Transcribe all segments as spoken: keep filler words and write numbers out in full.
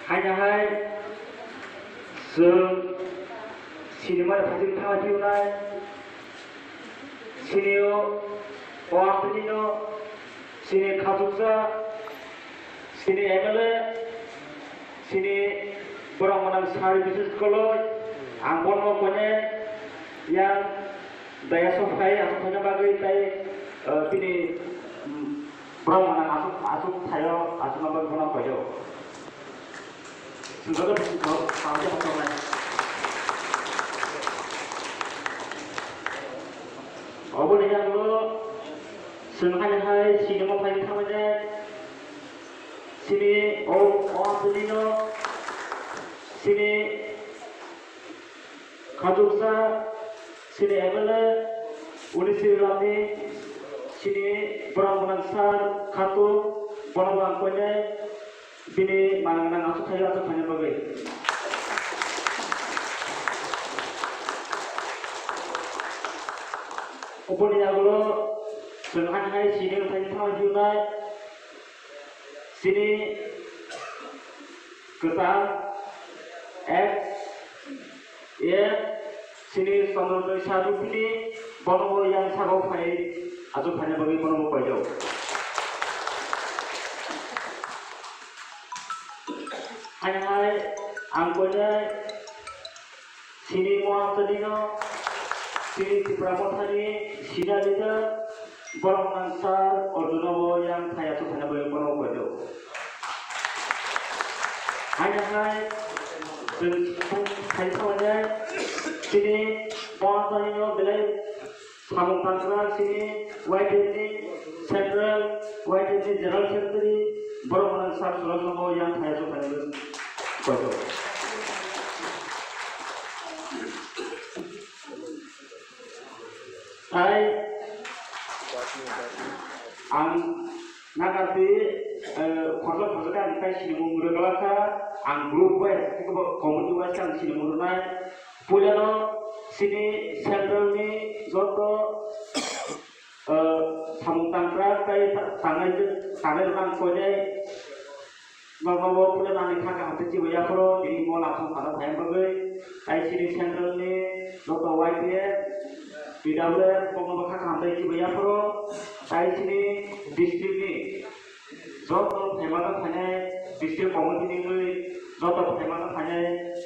Haino hai chwng sinimani phaitwi thangwi phiyoknai. Sini o, o amtwino sini khachuksa, sini M L A, sini borok mwnang sari bises koloi, ang bono kone yang daya sok phai, ang kone bagwi tai, eh, bini, mm, borok mwnang asuk, asuk thaio, asuk nang bagwi bono koyo. Sujata Bhushan, Sangha Bhushan. Oboni yago chwng hai hai sinimo phai thangmani sini o, o aswlino sini khachuksa sini M L A uni sri ramni sini borok mwnang sar khatu bono ang koinai. Bini manang nang aswk khaio aswk khaina bagwi. Oboni yagulo chwng hai hai sini thai thang hiunai sini kwtal X F sini Chandrodoi Sarupini bono bo yang sago phai aswk khaina bagwi bono bo koido. Hai hai, ang koinai sini Mohamtani no, sini Tipra Mothani, sina leader, borok nang sar, Arjuna bo yang thaya su thana bai bono koido. Hai hai, chwng thai thawai, sini Mohamtani no belai Samung tangkra sini Y T F ni Central Y T F ni General Secretary borok mwnang Sir Suresh Rongbo yang thaya sok thani koido. Tai ang nakarti, eh, khoroksa khoroksa ang tai sinimung rwgwlakha, ang group wise, committee wise ang sinimung rwnai. Puilano sini central ni joto, eh, samung tangkra tei ta-, tangnai, tangnai rok ang koinai. Nogo bo puilano ani kha kaham tei chibai yaphoro, tini mo lasong phano thai bagwi. Tai sini central ni joto Y P F, P W F, bono bo kha kaham tei chibai yaphoro. Tai sini district ni joto phaimano phainai, district committee ni wngwi joto phaimano phainai,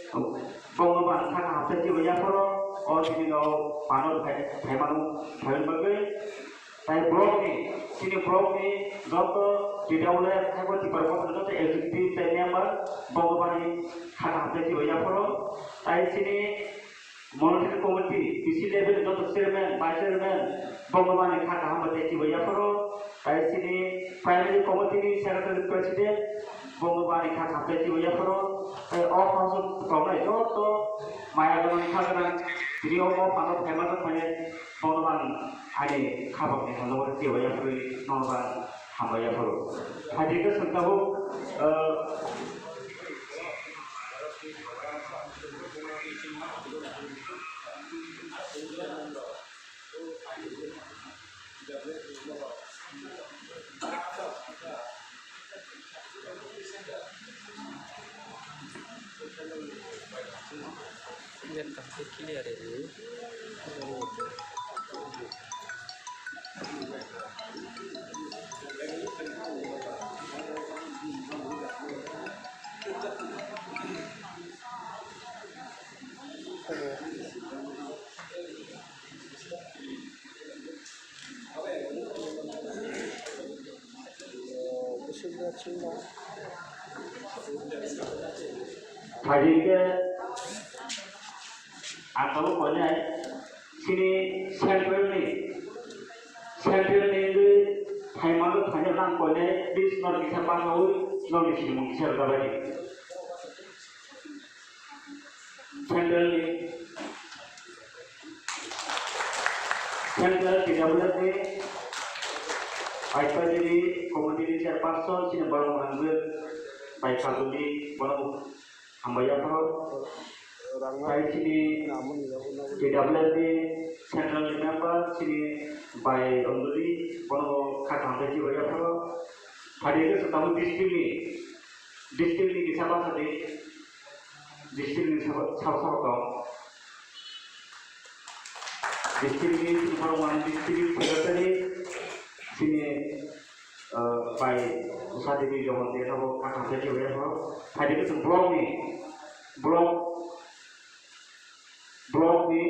bono bo ang kha kaham tei chibai yaphoro, o sini no mano phai-, phaimano phaimani bagwi. Tai borok ni, sini borok ni joto P W F tei bo Tipra Motha joto executive tei member, bono bo ani kha kaham tei chibai yaphoro. Tai sini Monitoring Committee, B C level joto chairman, vice chairman, bono bo ani kha kaham bai tei chibai yaphoro. Tai sini Primary Committee ni Secretary President, bono bo ani kha kaham bai chibai yaphoro. Tai o house o tongnai joto maya gwnang kha gwnang, tini o mo phano phaima tong phai, bono bo ang ani kha bakni hwnwi chibai yaphoro, nono bo ang hambai yaphoro. Phaidi khe chwng tabuk, eh, Net tak clear ini. Phaidi khe ang tabuk koinai sini central ni, central ni wngwi phaimano phainai nang koinai bis nor kisa pangaui nor ni sinimung kisa rwjabaidi. Central ni, Central P W D ni Advisory Committee ni Chairperson sini borok mwnang bai Kajuni borok hambai yaphoro. Tai sini P W D ni Central ni member sini bai Rondoli borok kha kaham bai chibai yaphoro. Phaidi khe Sotabo district ni District ni kisa basa di, district ni sabo, sabo, sabo tong. District ni Boromani district secretary sini, eh, bai Usha Devi Jamatia sabo kakang se kibai sabo. Hai di kusung block ni, block, block ni,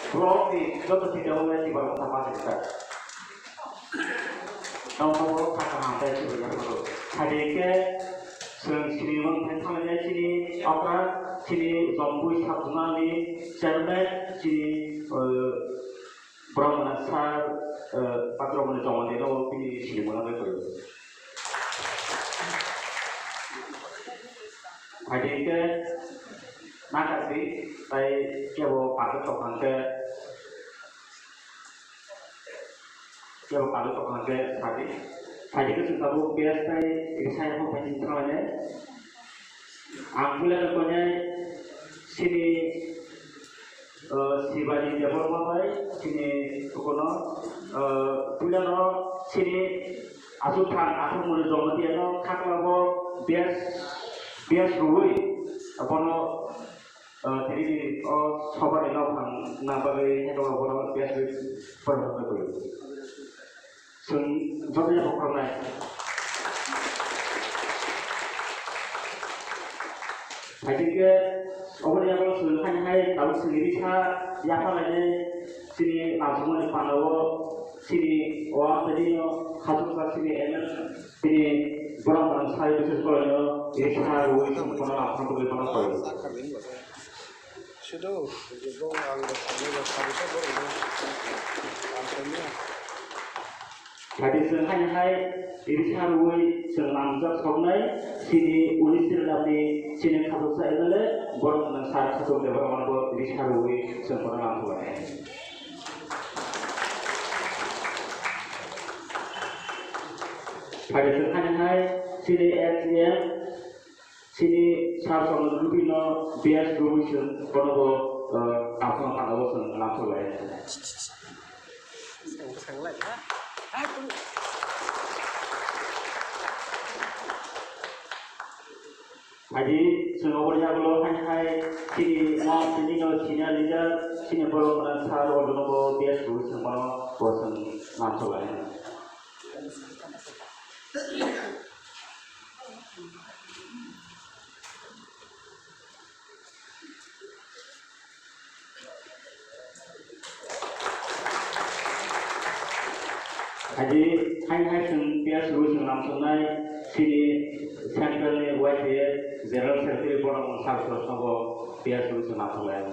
block ni joto sida o nai kibar wngkha basa kisa. Tamo kha kaham tei chwrairok phano. Hai di khe chwng sini wng thanglainai chini okra, chini Jombui Sabjuna ni chairman, chini, eh, Boromani sir, eh, Patromani Jamatia no tini sini mwnang bai koi. Hai di khe nakasi tai kebo patok tong khe Kebo kalu tokna khe sadi. Sadi khe chwng tabuk best tai risa yapha bai chwng thanglai nai. Ang puila no konai sini, eh, Sibani Debbarma bai sini kono, eh, puila no sini aswk thang aswk muni Jamatia no khakla bo best, best rwui bono Ah, tini ni o sobani nok phang na bagwi heko bono biyas wi porjak bagwi. Chwng joto ya bokhorok nai. Hai khe oboni yago chwng hai hai tabuk chwng risa yapha lainai chini nangsukmani panda o chini o tini o khachuksa chini M L A. Tini borok rok sai bises kolaino risa rwi chwng bono aphano tugwi bono koi. Sido, ang rok sani rok sani sa borok rok. Ang sani. Jadi chwng hai hai risa rwi chwng namjak soknai sini unis sirlapni sini khasoksa M L A borok rok sai khasok de borok rok risa rwi chwng bono namjak. Phai de chwng hani hai chini F G M, chini sir Chondro Rupino B S Rupino chwng bono bo, eh, tangphano tangbo chwng lamsok lai. Phai di, chwng oboni yagulo hai hai chini mo chini no senior leader, chini borok rok sir Orjono bo B S Rupino chwng bono bo chwng lamsok lai. Haji, hai hai chwng P S Rui chwng lamsoknai chini central ni Y T F General Secretary bono mung sal sal sobo P S Rui chwng lamsoknai.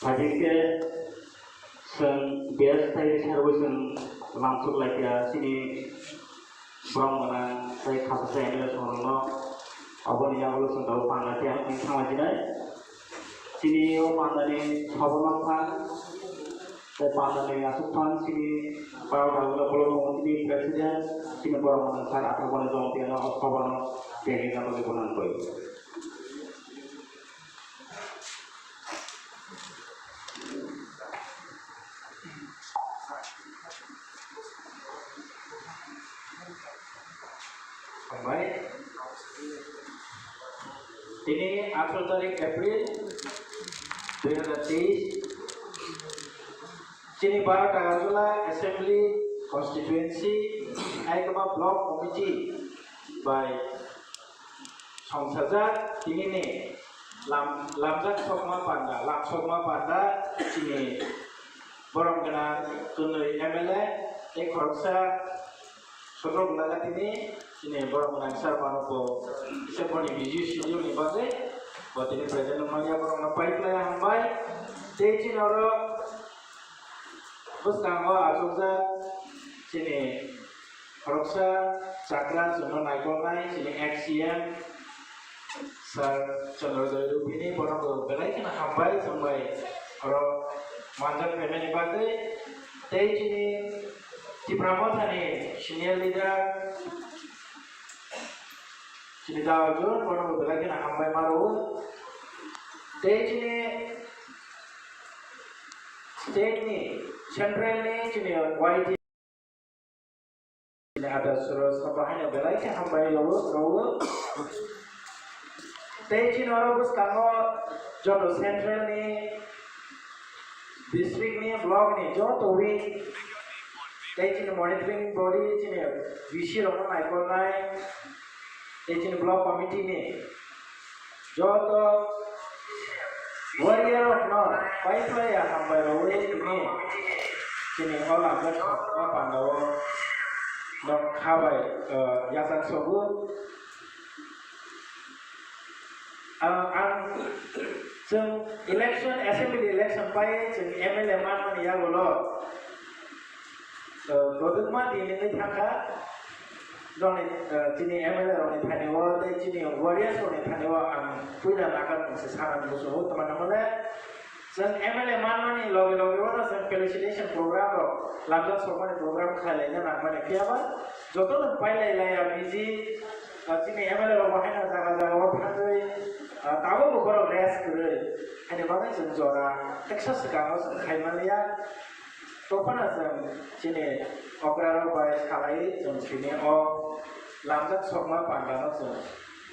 Haji khe chwng best tei sarwi chwng lamsok laikha chini borok gwnang tei khasaksa M L A songrokno. Aboni yagulo chwng tabuk panda tei ang thanglaijinai. Chini o pandani sobo nokha tei pandani aswk phan chini borok yagulo bolong tongo chini president chini borok gwnang sir Athak Bani Jamatia no o sobo no tei rina bagwi gwnang koi. Hambai. Tini atharo tarik April dui hazar teis. Chini Baro Takarjala Assembly Constituency Aikama Block Committee bai songsajak tinini lam-, lamjak sokma panda, lamsokma panda chini borom gwnang kwnwi M L A tei khoroksa Sotro bwlai tini chini borok gwnang sir mano bo kisa boni busy schedule ni bagwi bo tini present wng manya borok no pai khlai hambai. Tei chini oro bwskango achukjak chini khoroksa chakra chwngno naikolnai chini ex C M Sir Chandra Joy Rupini bono bo belai kheno hambai chwngbai oro manjak phaimani bagwi. Tei chini Tipra Mothani senior leader Chini dal jor bono bo belai kheno hambai ma rwo. Tei chini state ni, central ni chini Y T chini ada suro sabo haino belai khe hambai rwo, rwo. Tei chini oro bwskango joto central ni, district ni, block ni joto wing, tei chini monitoring body, chini V C rokno naikolnai, tei chini block committee ni joto warrior rokno pai phlai ya hambai rwui tini, chini o lamjak sokma pandao nok kha bai, eh, yachak sogo. Ang, ang, chwng election, assembly election pai chwng M L A manmani yagulo, eh, kwbangma din wngwi thangkha. Rokni, eh, chini M L A rokni thani o tei chini warriors rokni thani o ang puila nakarmung se sanani muchungo, tamo hwnle chwng M L A manmani loge loge o no chwng felicitation program rok, lamjak sokmani program khlai laina nangmani, phiya ba joto no pailai laiya biji, ah, chini M L A rok bo haino jaga jaga o thangwi, ah, tabukbo borok rest kwrwi, haini bagwi chwng jora teksa swkango chwng khai manliya. Tophano chwng chini okra rok bai salai chwng chini o lamjak sokma panda no chwng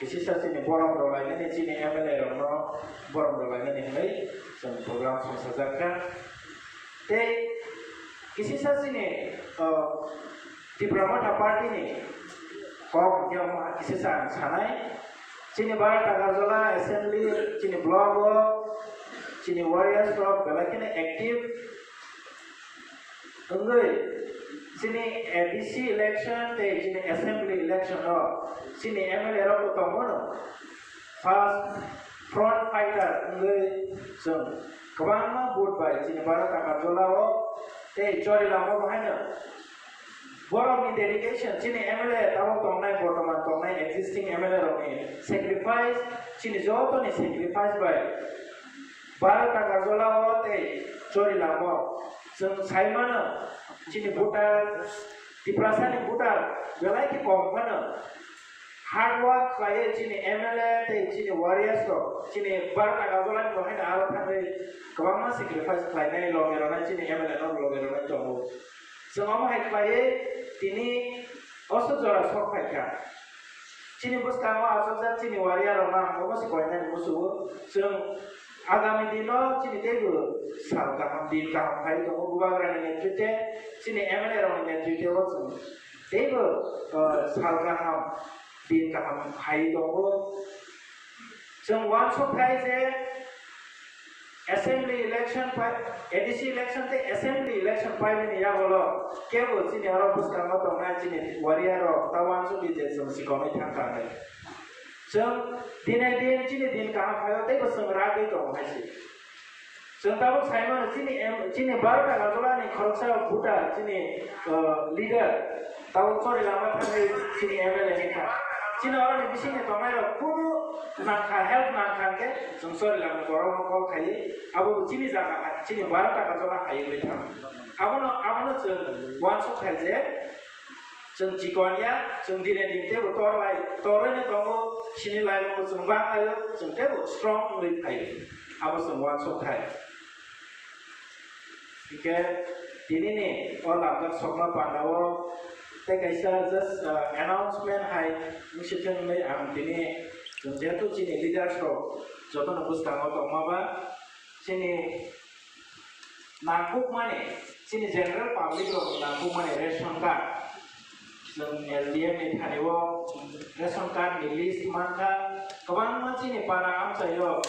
kisisa chini borom rok lainani, chini M L A rok no borom rok lainani hwnwi chwng program songchajak kha. Tei kisisa chini, uh, Tipra Motha Party ni kok hwnkhe omo kisisa ang sanai. Chini Bharat Agartala Assembly, chini block o, chini warriors rok belai kheno active wngwi chini A D C election tei chini assembly election o chini M L A rok bo tongmano first front fighter wngwi chwng kwbangma vote bai chini Bharat Agartala o tei Chorilam o bo haino borokni dedication, chini M L A tabuk tongnai, bortoman tongnai existing M L A rokni sacrifice, chini jotoni sacrifice bai Bharat Agartala o tei Chorilam o chwng sai mano, chini voter, Tiprasani voter belai khe kom phano hard work khlaiwi chini M L A tei chini warriors rok chini Bharat Agartala ni bo haino aro thangwi kwbangma sacrifice khlainai, loge rwnai, chini M L A no loge rwnai tongo. Chwng omo hai khlaiwi tini o sok jora sok phai kha. Chini bwskango achukjak chini warrior rokno ang omo se koinani muchungo. Chwng agami dino chini teibo sal kaham, din kaham phai tongo, Bubagrani netrite, chini M L A rokni netrite o chwng teibo, uh, sal kaham, din kaham phai tongo. Chwng uansuk khai je assembly election pai, A D C election tei assembly election paibini yagulo kebo chini oro bwskango tongnai chini warrior rok ta uansukdi je chwng sikomwi thangkha hinwi. Chwng dinai din chini din kaham phaio teibo chwng ragwi tongo hai se. Chwng tabuk sai mano chini em-, chini Bharat Agartala ni khoroksa voter chini, uh, leader. Tabuk chori lama thangwi chini M L A ni kha. Chini oroni bisingni tongnai rok kunu nangkha, help nangkha hwnkhe chwng chori lama borok no call khai, abo bo chini jaga hai, chini Bharat Agartala hai wngwi thang. Abono, abono chwng uansuk khai je chwng chikon ya, chwng dine din teibo tor lai, torwi no tongo, chini lai bo chwng bang lai, chwng teibo strong wngwi phai. Abo chwng uansuk khai. Hingke tinini o lamjak sokma pandao tei kaisa just, uh, announcement hai wngsi thung hinwi ang tini, chwng jehetu chini leaders rok jotono bwskango tongma ba chini nangkukmani, chini general public rok nangkukmani ration card, chwng S D M ni thani o ration card ni list mankha, kwbangma chini para amchaio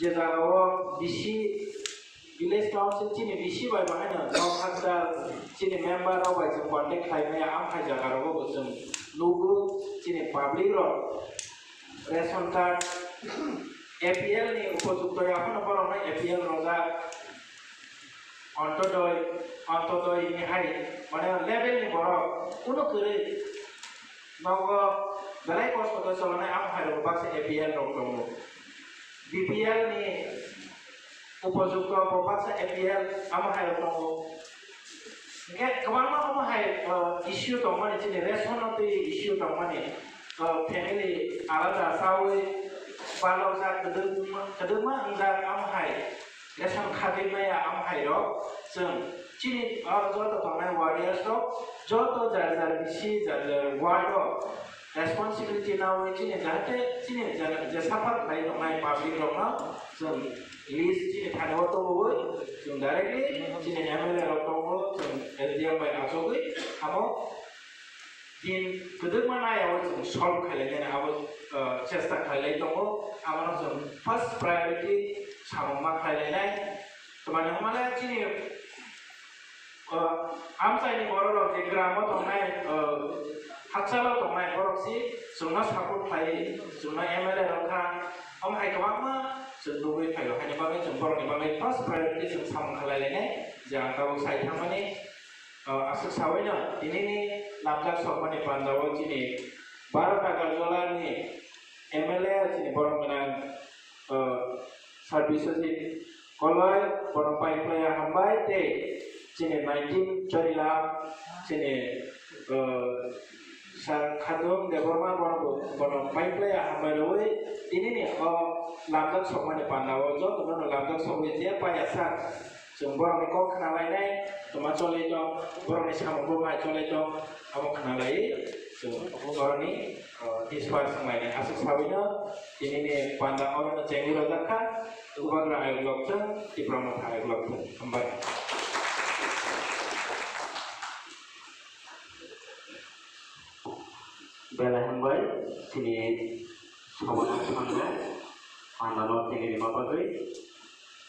je jaga o B C, village council chini B C bai bahaino nok hakchal chini member rok bai chwng contact khlai maya, amhai jaga rogo bo chwng nugo chini public rok ration card, A P L ni upojukto ya phano borok no A P L rojak, Antyodoi, Antyodoi ni hai mane level ni borok kunu kwrwi nogo belai kosto khe cholonai, amhai rok baksa A P L rok tongo. B P L ni upojukto bo baksa A P L amo hai rok tongo. Hingke kwbangma omo hai, uh, issue tongmani, chini ration no twi issue tongmani. O family alada sawi balokjak kwdwkma, kwdwkma wngjak, amo hai ration khatwi maya, amo hai rok chwng chini o joto tongnai warriors rok joto jar jar bisi jar jar ward o responsibility nawi chini jahate chini jesa phar khlai tongnai public rokno chwng list chini thani o tubui chwng directly chini M L A rok tongo, chwng S D M bai achugwi amo din kwdwkma nai abo chwng solve khlai lainai abo, uh, chesta khlai lai tongo. Abono chwng first priority samung ma khlai lainai. Twmani hwnmale chini, uh, amchaini borok rok je gramo tongnai, uh, hakchalo tongnai borok si chwngno support khlai, chwngno M L A rok kha, omo hai kwbangma chwng nugwi phaio, haini bagwi chwng borokni bagwi first priority chwng samung khlai lainai je ang tabuk sai thangmani. O, aswk saui no, tinini lamjak sokmani pandao chini Bharat Agartala ni M L A chini borok gwnang, o, Sir Biswajit Koloi, bono pai phlaiya hambai tei chini nineteen Chorila chini, o, Sir Khadung Debbarma bono bo, bono pai phlaiya hambai rwui tinini o lamjak sokmani pandao jotono no lamjak sogwi je paiya sak. Chwng borokni kok khna lainai, twma cholai tong, borokni samung bo bai cholai tong, abo khna lai chwng borokni, o, hisbar swng lainai. Aswk saui no tinini panda oro no chengwi rojak kha, Bubagra ayuk lok chwng, Tipra Motha ayuk lok chwng. Hambai. Belai hambai, chini samano thangno, pandano chengwi rima bagwi.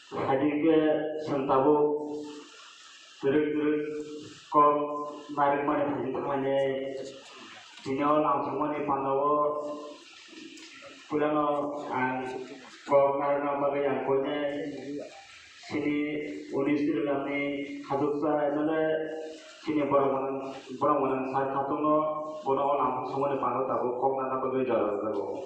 Haikhe chwng tabuk twrwk twrwk kok narwkmani phaising thanglainai. Tini o langchakmani pandao puilano ang kok narwkna bagwi ang koinai chini unis Chwrailani khachuksa M L A chini borok gwnang, borok gwnang Sir Khatungno bono o langchakmani pandao tabuk kok narwkna bagwi jora rwjago.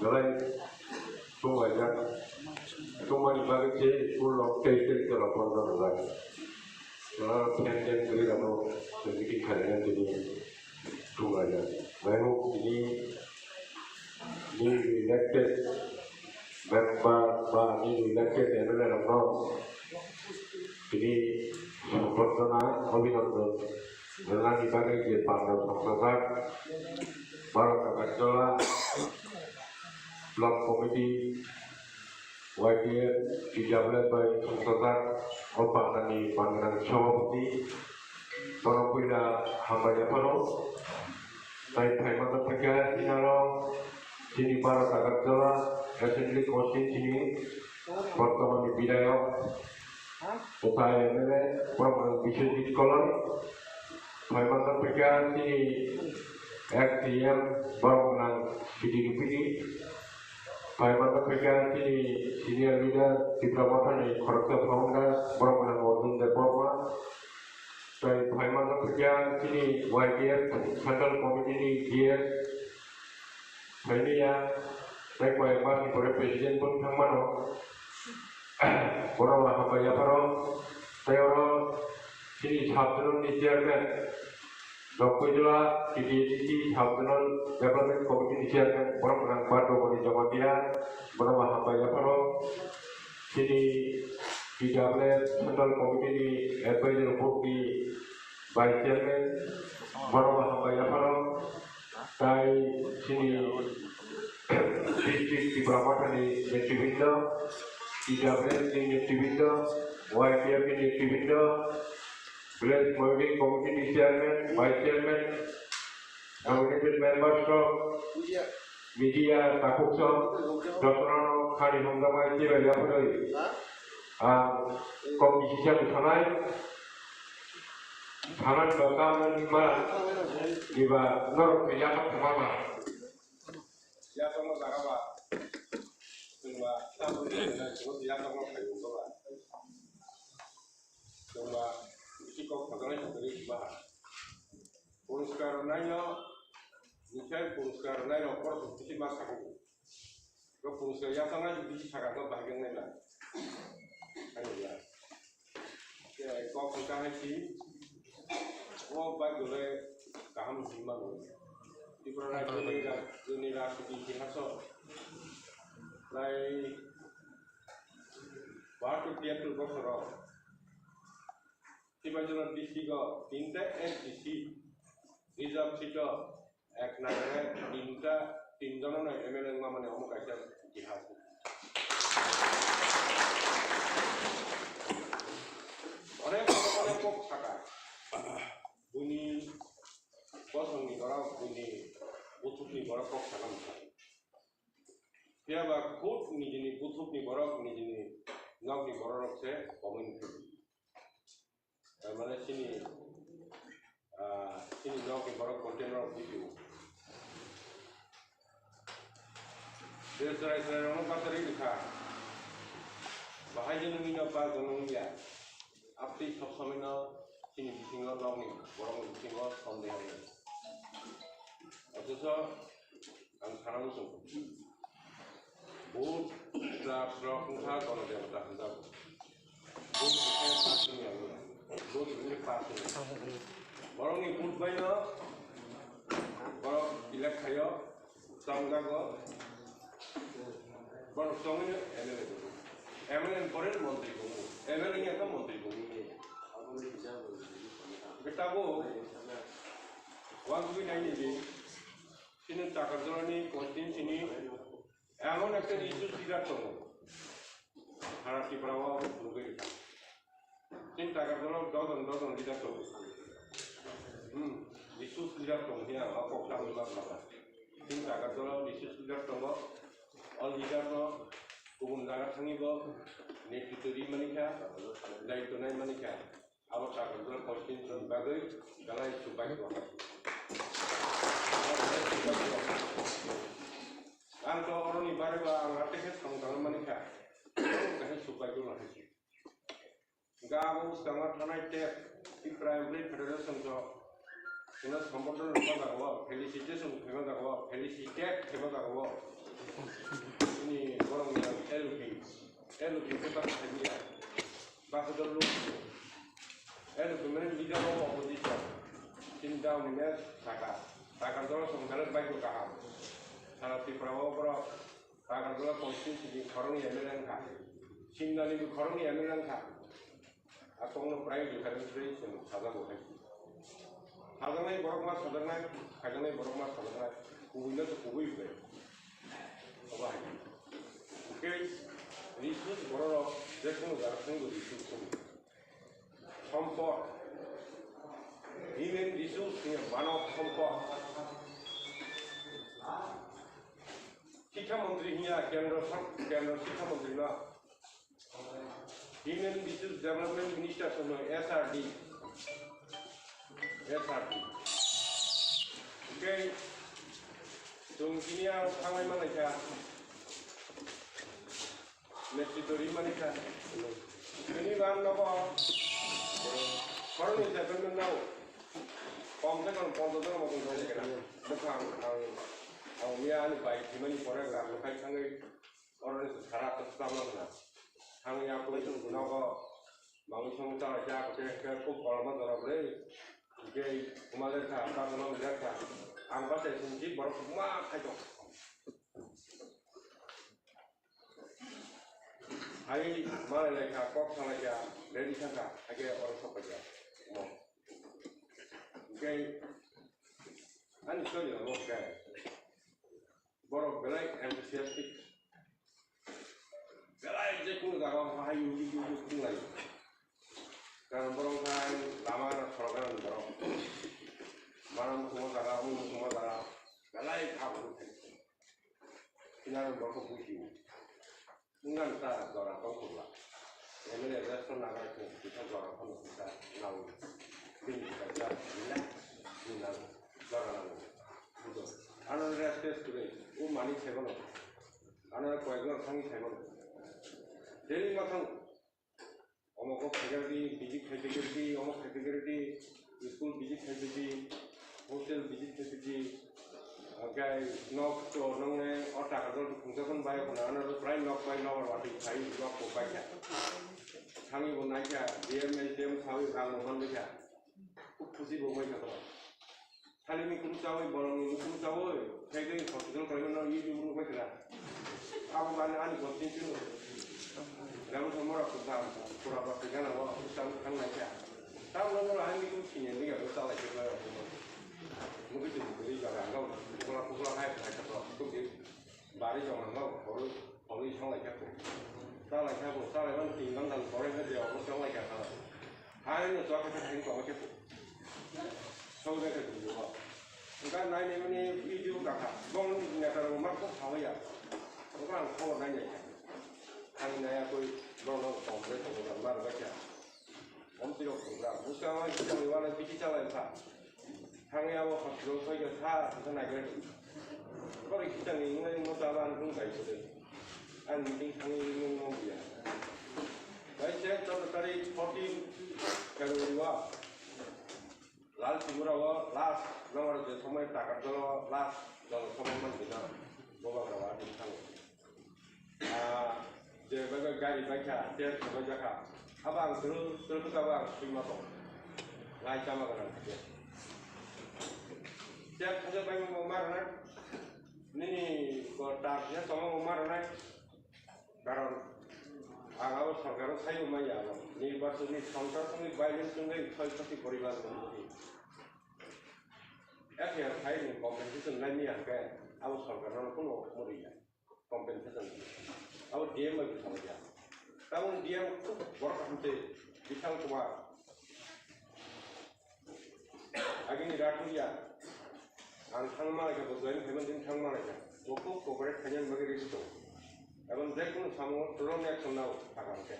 Belai tonglaijak. Tongmani bagwi se school rok tei tei tei rok bondo rwjak. Belai fan ten kwrwi rokno meeting khainai tini tonglaijak. Belai no tini newly elected member ba newly elected M L A rokno tini Sambordhana Abhinandan rwnani bagwi je panda songchajak Bharat Agartala Block Committee, Y T F, T W F bai songchajak o pandani mangrang sabhapati, bono puila hambai yapharo. Tai phaima tongphikha chini aro chini Bharat Agartala Assembly Constituency ni bortomani bidhayok totha M L A borok Biswajit Koloi. Phaima tongphikha chini F T M borok gwnang C D P ni. Phaima tongphikha chini senior leader Tipra Mothani khoroksa founder borok gwnang Arjun Debbarma. Tai phaima tongphikha chini Y T F Central Committee ni G S. Phaimaya, tei koi ek masni pore president bo thangmano. Bono hambai yapharo, tei oro chini sub zonal ni chairman, Dokkoijla T T A D C sub zonal development committee ni chairman, borok gwnang Badromani Jamatia, bono hambai yapharo. Chini T W F Central Committee ni Advisory Board ni Vice Chairman, bono hambai yapharo. Tai chini District Tipra Mothani netribindo, T W F ni netribindo, Y T F ni netribindo, Village Monitoring Committee ni Chairman, Vice Chairman, nominated members rok, media takhuk rok, jotono khani hamjakmani chibai yaphai. Ang kok kisi sa thanai, thanani ba kam nani ma, diba norok khe yaphai thangma ma. Yaphai ma jaga ba, chwng ba, yaphai ma khaiyung ba. Chwng ba, bisi kok sajaknai sajaknai ba. Poriskar rwnaino, nini Tei pungskar nairok borok bisi ma sakhugo. Bo pungskar yasangnai bisi sakha khe bahai khe nai na. Ani ya. Tei kok hwnkha hai si, o bai gulai kaham hinwi mano. Tripura rajyoni ra-, joni rajniti itihaso lai bahatur tiyattur bosoro Sipaijala district o tinta M C C reserve seat o ek nagare tinta, tinjono no M L A wngmani omo kaisa itihas. Onek, onek kok saka. Buini bosongni borok, buini buthukni borok kok saka mwsai. Phiya ba khud nijini buthukni borok, nijini nokni borok rok se komui nukho. Tar mane chini, ah, chini nokni borok content rok video. Chwrai chwrai rokno bachari rikha. Bahai je nungni no ba jono wngya. Abtwi sob somoi no chini bisingo nokni borokni bisingo sondeho wngya. Othocho ang sana muchung. Vote rok wngkha Ganadevata hinjago. Vote rok khe pass wngya wngya. Vote rok khe pass wngya. Borokni vote bai no borok elect khaio, chongjago. Borok chongwino M L A tongo. M L A ni pore montri tongo. M L A wngya khe montri tongo. Hwnkhe tabuk uansugwi naidi. Chini Takarjalani constituency ni emon ekta resource leader tongo, sara Tripura o nugwi rikha. Chini Takarjala dojon dojon leader tongo. Hmm, resource leader tongo, hiya, o kok samwi ma saka. Chini Takarjala resource leader tongo, o leader no kubun jaga thangwi bo netritw ri mani kha, daitw nai mani kha. Abo Takarjala constituency ni bagwi belai chubachu. Ang to oroni bagwi ba ang hatai khe samung tangwi mani kha. Kaisa chubachu no hai se. Ga abo swkangma thanai tei Tripura Employee Federation to sino sombordhona rwma jaga o, felicitation khaima jaga o, felicitate khaima jaga o. Chini borok ni L P, L P paper khaimya. Bakhutor look. Eno kemene leader of opposition. Chini down ni saka. Takarjala songkar bai ko kaham. Sara Tripura o borok Takarjala constituency ni khoroknwi M L A wngkha. Simna ni bo khoroknwi M L A wngkha. A tongno prai difference rwi chwng sajago hai. Sajaknai borok ma sajaknai, kaijaknai borok ma sajaknai. Kubui no to kubui bai. Obo hai. Hwnkhe resource borok rok je kono jaga thangwi resource thangwi. Sompod, human resource hiya manav sompod. Shiksha montri hiya kendro sor-, kendro shiksha montri no. Human Resource Development Minister sono S R D. S R D. Hwnkhe chwng tini ang thanglai manai kha. Netrito ri mani kha. Bini ban nogo khoroknwi settlement nao. Kom se kom ponchash jon moton thangwi kena. Bwkha ang, ang, ang miya ani bai thwimani pore ang nukhai thangwi oro ni sara kwchama hwna. Thangwi yapui nogo mangwi songwi chalaikha, khe, khe khub koloma jora bwrwi. Hwnkhe kuma lekha, basono lekha. Ang bachai songwi borok ma khaito. Hai malai lai kha, kok salai kha, ready thang kha, hai khe oro sok pai kha. Mo. Hwnkhe ani story no mo khe. Borok belai enthusiastic. Belai je kunu jaga o hai yugi yugi kunglai. Karon borok khai lama khorogan borok. Manam thuma jaga, mung thuma jaga. Belai kha bwrwi khai. Kinaro borok buji. Wngkha ta jora tong khorla. M L A restaurant nagar khe kisa jora phano kisa nang. Bini kisa ja relax, bini nang jora nang. Bujo. Ano rest test kore, o mani saibo no. Ano koyekno thangwi saibo no. Daily ma thang. Omo kok khaikhe di, visit khaikhe di, omo khaikhe di, school visit khaikhe di, hostel visit khaikhe di, ah, Hwnkhe nok to nongni o taka jol phungsa phano bai khuna, ano prai nok bai nok watwi khai nok bo bai kha. Thangwi bo nai kha, D M, S D M sawi rang bo man kha. Khusi bo bai kha. Thani ni kunu chawi, bolong ni kunu chawi, khai khai hospital khai no YouTube no bai kha. Abo mane ani constituency no. Rang thomora khuta, pura ba kha na bo, tang thang nai kha. Tamo no ani kunu sini ni ga chalai kha. Mungkin tu beri jaga kau, pukula pukula hai hai kau, tu di bari jong ang kau, kau kau ni song lai kau, sa lai kau, sa lai bang ting bang dal kau ni dia kau song lai kau, hai ni suaka kau ting kau kau, song lai kau tu kau, engkau nai ni mani video kau kau, bong ni kau mar kau kau ya, kau ang kau nai ni, ang nai aku bong bong kau ni kau mar kau ya. Om tirok program. Buskang ang kita ni wala biti chalai kha. Thangwi abo hospital soi khe sa, sa naigra di. Kori kita ni ngai mo ta ban rung kai soi. Ang meeting thangwi nung nung dia. Bai se char tarik fourteen February wa. Lal Tripura o last number je somoi takar jolo last jolo somoi man dina. Boba gawa di thang. Ah, je bai bai gari bai kha, tel khe bai jakha. Abo ang tulu, tulu kha abo ang sui ma tong. Lai chama gana khe. Tel kha je bai mo mar na. Nini ko tar je tong mo mar na. Karon ang abo sorkar o sai ma ya abo. Nirbachon ni songsa songni violence songni soi khoti poribar songni. F I R khai ni compensation lai ni ang khe abo sorkar no kuno muri ya. Compensation. Abo D M bai bwskango ya. Tabuk D M khub borok hamtwi, Bishal Kumar. Agini Raturia. Ang thangma laikha, bo join khaimani thangma laikha. Bo khub cooperate khainani bagwi ready tongo. Ebong jekunu samungo strong action nao sakha hwnkhe.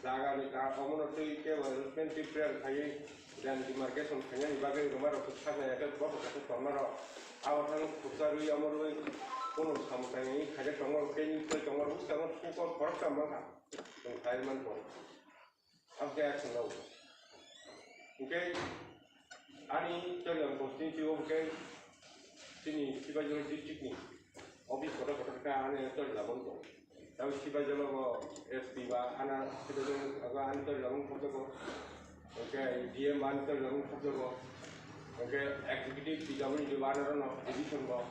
Jagani ka omono twi kebo arrangement twi prayer khaiwi, then demarcation khainani bagwi rwmarokno saknai, eke bohrok khe tongmarok. Abo thang khuksa rwi omo rwi kunu samung tangwi khaijak tongo, khe nukjak tongo, bwskango sukor khoroksa mankha. Chwng khai mankho. Abo khe action nao. Hwnkhe ani Chorilam constituency o hwnkhe chini Sipaijala district ni office kotor kotor khe ani Chorilam o tongo. Tamo Sipaijala bo S P ba ana Sipaijala ba ani Chorilam o khobjago. Hwnkhe D M ba ani Chorilam o khobjago. Hwnkhe executive P W D ba ano rwno division bo,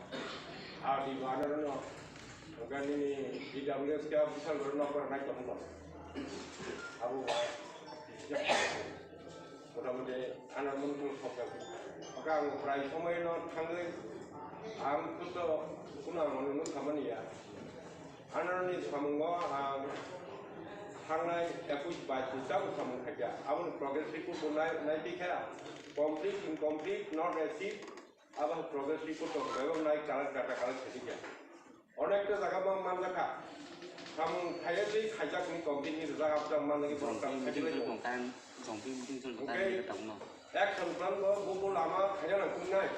R D ba ano rwno. Hwnkhe nini D W S khe bwskango nokbar nai tongmani. Abo motamoti ano mungtong sokjak. Hwnkhe ang prai somoino thangwi ang kuto kuno ang ano nukha mani ya. Anaroni samungo ang thangnai ekush bais ni tabuk samung khaikha. Aboni progress report bo nai, nai tikha, complete, incomplete, not achieved. Abo progress report tong khe, abo nai collect, data collect khaikha. Onekta jaga bo manjakha. Samung khaiya twi khaijak ni complete ni rijak, abjak manjak ni borok tam khaijak lai tongo. Hwnkhe action plan bo, bo, bo lama khaina nang kung nai.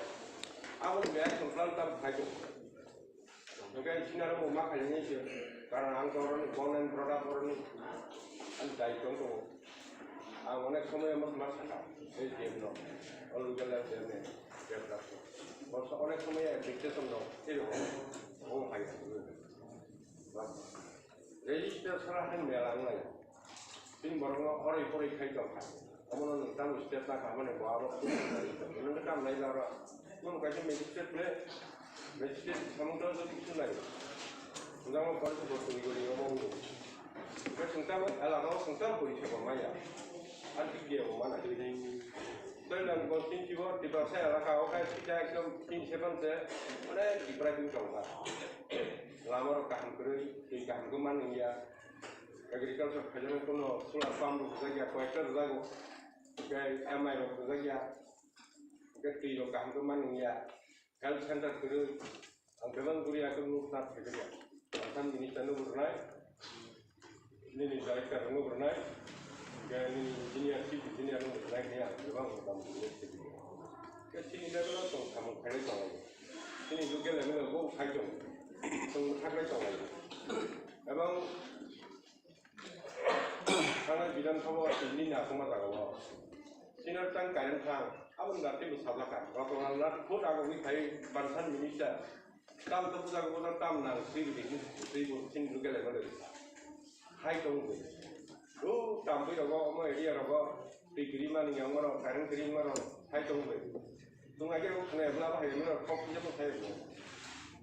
Aboni action plan tam khai tongo. Hwnkhe sinaro bo ma khainani se, karon ang to oroni born and brought up oroni, ani daitwno tongo. Ang onek somoy omo ma sakha, S D M no, o local S D M ni, Dev Das no. Bo onek somoy application no, tei rok omo hai. Register sara hai mela wnglai. Bini borokno oroi poroi khai tongkha. Omono nwng tamo step nakha, mane bo abo nwng tamo nai laro. Nwng kaisa magistrate le, magistrate samung tang jodi kisu nai. Nwng tamo pore se bo twi gori omo wngwi. Hwnkhe nwng tamo elaka o nwng tamo pori se bo maya. Ar big dia bo mana. Tei nwng bo sinchi bo Tiprasa elaka o khai sita ekdom tin seven se onek depriving tongkha. Lama rok kaham kwrwi, twi kaham khe man wngya. Agriculture khaijak nai, kono solar pump rok rwjak ya, collector rwjago, hwnkhe M I rok rwjak ya, hwnkhe twi rok kaham khe man wngya, health center kwrwi, ang bebak guri ya khe nuk na thaijakya, ang minister no bo rwnai, nini director no bo rwnai, hwnkhe nini engineer, chief engineer no bo rwnai, khe ang bebak rok tamo rwnai thaijakya. Khe chini level o chwng samung khainai tongo, chini local level o bo khai tongo, chwng thaklai tongo, ebong Thangna Bidhan Sabha o nini asongma jaga o. Senior tang current thang. Aboni bagwi bo sajak kha. Rotondra Nath khud agogwi khai bansan minister. Tam to puja ko tam nang swi bidi swi bo sin rugele mane. Hai tong bo. O tam bui rogo omo area rogo twi kiri mani yang mano, karing kiri mano. Hai tong bo. Tung age o khna bla ba hai mano kok je bo khai bo.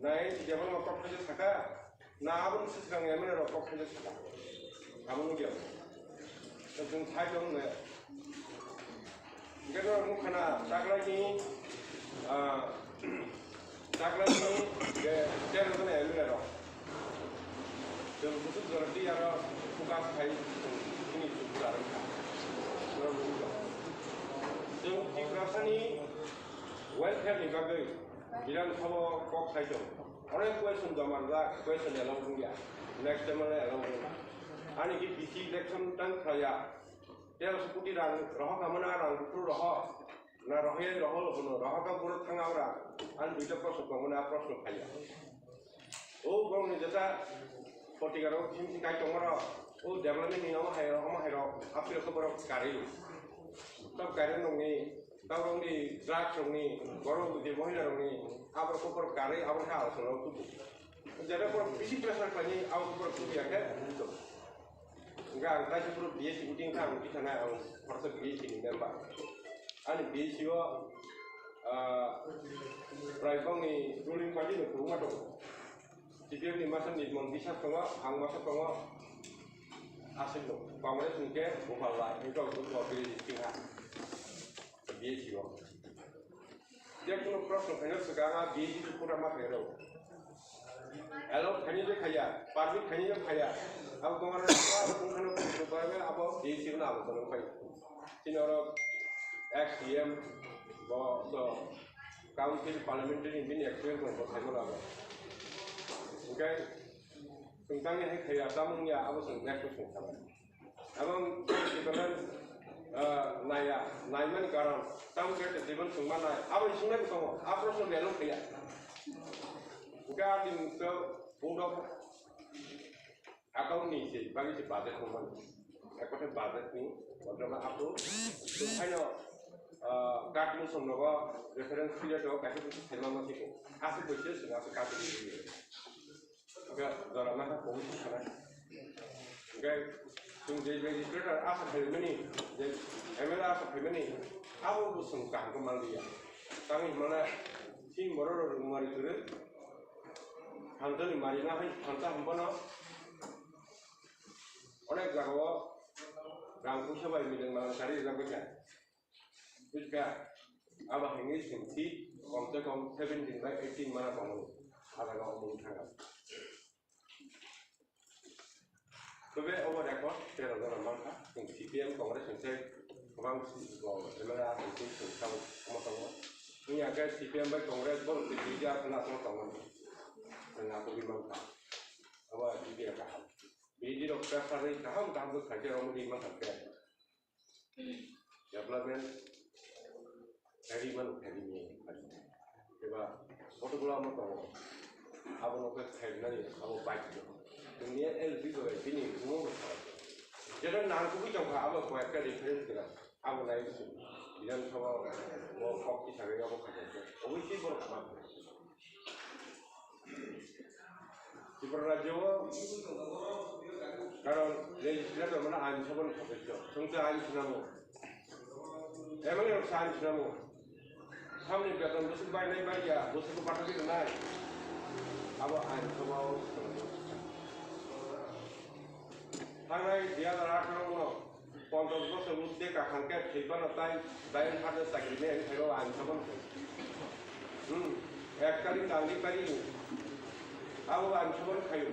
Nai je bo kok je saka. Na aboni swkang M L A rok kok khaijak saka. Abo nukya. Chwng thai tong ne. Hingke norok nukha na Taklaini, ah, Taklaini je chairman M L A rok. Chwng buchuk jora twi aro focus khai chwng chini chukla rwkha. Norok nukha. Chwng Tiprasani welfare ni bagwi Bidhan Sabha o kok khai tongo. Onek question joma rijak, question allow wngya. Next time allow wngya. Ani ki B C election tang khlaiya. Tero se koti rang rohok hamana rang bukru rohok. Na rohya rohok lokono rohok ka buro thanga ora. Ani duita proshno tongmani a proshno phaiya. O borokni jesa potikarok chini kai tongmaro. O development ni omo hai rok, omo hai rok. Apni rok borok kari. Tok kari nongni. Taurokni drugs rokni, borok je mohila rokni, aborok kokborok karwi, aboni hai alochona rok tubu. Jera borok bisi pressure khlaini, abo borok tubu ya khe, buji tongo. Hingke ang kaisa borok B S C meeting kha, ang kisa nai, ang khoroksa B S C ni member. Ani B S C o, ah, prai bangni ruling party ni kwbangma tongo. C P M ni masa Nirmon Biswas tongo, ang masa tongo, Aswk no, Congress hingke Gopal Rai, hingke Gopal Rai, hingke ha. B S C o. Je kono proshno khaina swkang a B S C to pura ma khairao. Allow khaini je khaya, permit khaini je khaya. Abo Congress abo tongkhano abo B S C no abo kono khai. Chini oro ex C M bo so council parliamentary bini experience bo khaima lago. Hingke Chwng tangwi hai khaiya, tamung ya, abo chwng next question khabai. Abo ang development, ah, naiya, naimani karon, tamung khe development chwng ma nai, abo ising nai tongo, a proshno ni along khaiya. Hwnkhe a din to board of account ni se, bagi se budget tongmani. Ekothe budget ni, kotorma apo, chwng haino, ah, card ni somnogo reference period o kaisa kaisa khaima ma siko. Aswk bai se chwng aswk card ni. Hingke jora maha committee sana. Hingke chwng je legislator asa phaimani, je M L A asa phaimani, abo bo chwng kaham khe manliya. Tangwi himlana chini borok rok rwngmari kwrwi, phansa ni mari ma hai phansa hwnphano onek jagao rang puisa bai mileng malang kari rijak bai kha. Bujiga, abo hingwi chwng si, kom se kom seventeen bai eighteen mana tongo, a jaga o mung thanga. Tobe obo record tero jora mankha, chwng C P M Congress hwnkhe kwbang si-, bo M L A hwnkhe chwng tabuk omo tongo. Wngya khe C P M bai Congress bo twi duija aswk no aswk tongo. Chwng aswk ri mankha. Abo B J P kaham. B J P rok kha sarwi kaham kaham khe khaikhe omo ri mankha khe. Development khairi mano, khairi mano. Eba kotokgulo omo tongo. Abono khe khairnani abo baidhyo. Chwngni L P bai bini bumo bai khabai. Jeta nangkukgwi tongkha abo koyekta reference gwnang. Abo nai bisi Bidhan Sabha o kok tisagwi abo khajaikhe. Obviously borok kwma. Tripura rajyo o karon legislator mane ain sabha ni sodosyo. Chwng se ain swnamo. M L A rok se ain swnamo. Samni beton bwswk bainai baiya, bwswk bathakgwi rwnai. Abo ain sabha o swnamo. Thangnai dui hajar atharo no Ponchash bosor urde kaham khe thwibano tai dayang hade chakri nai phaibo ang sabon. Hmm. Ek tarik tangri pari. Abo ang sabon khayo.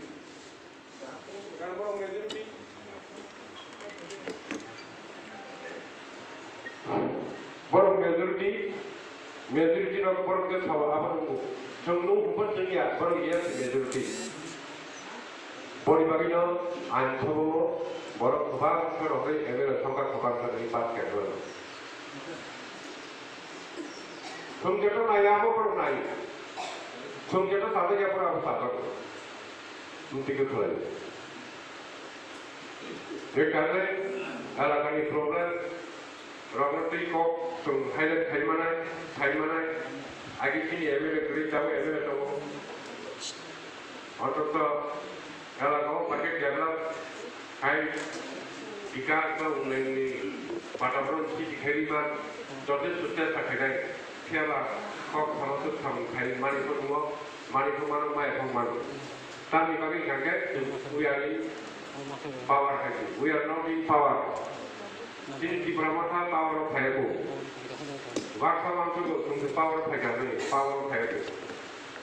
Kan borok majority. Borok majority. Majority rok borok khe sao abo nungo. Chwng nung hupor chwngya borok yes majority. Boni bagwino ain sabao borok kwbangsa rogwi M L A songkha kwbangsa rogwi pass khairokno. Chwng jeto naiya abo borok nai. Chwng jeto chajakya borok abo chajak. Twi khe khlai. Bwkha khe elakani problem. Rokno twi kok chwng highlight khai manai, khai manai. Agi chini M L A kwrwi tabuk M L A tongo. Antoto elaka o market develop khai, bikas ba unnayon ni bataboron srishti khai rima joto chesta khainai. Phiya ba kok samo swk samung khai mani pho tongo, mani pho mano, maya pho mano. Tamni bagwi hwnkha khe we are in power hai se. We are not in power. Chini Tipra Motha power o phaiya kho. Baksa mangsa bo chwng se power o phaikha hwnwi power o phaiya kho.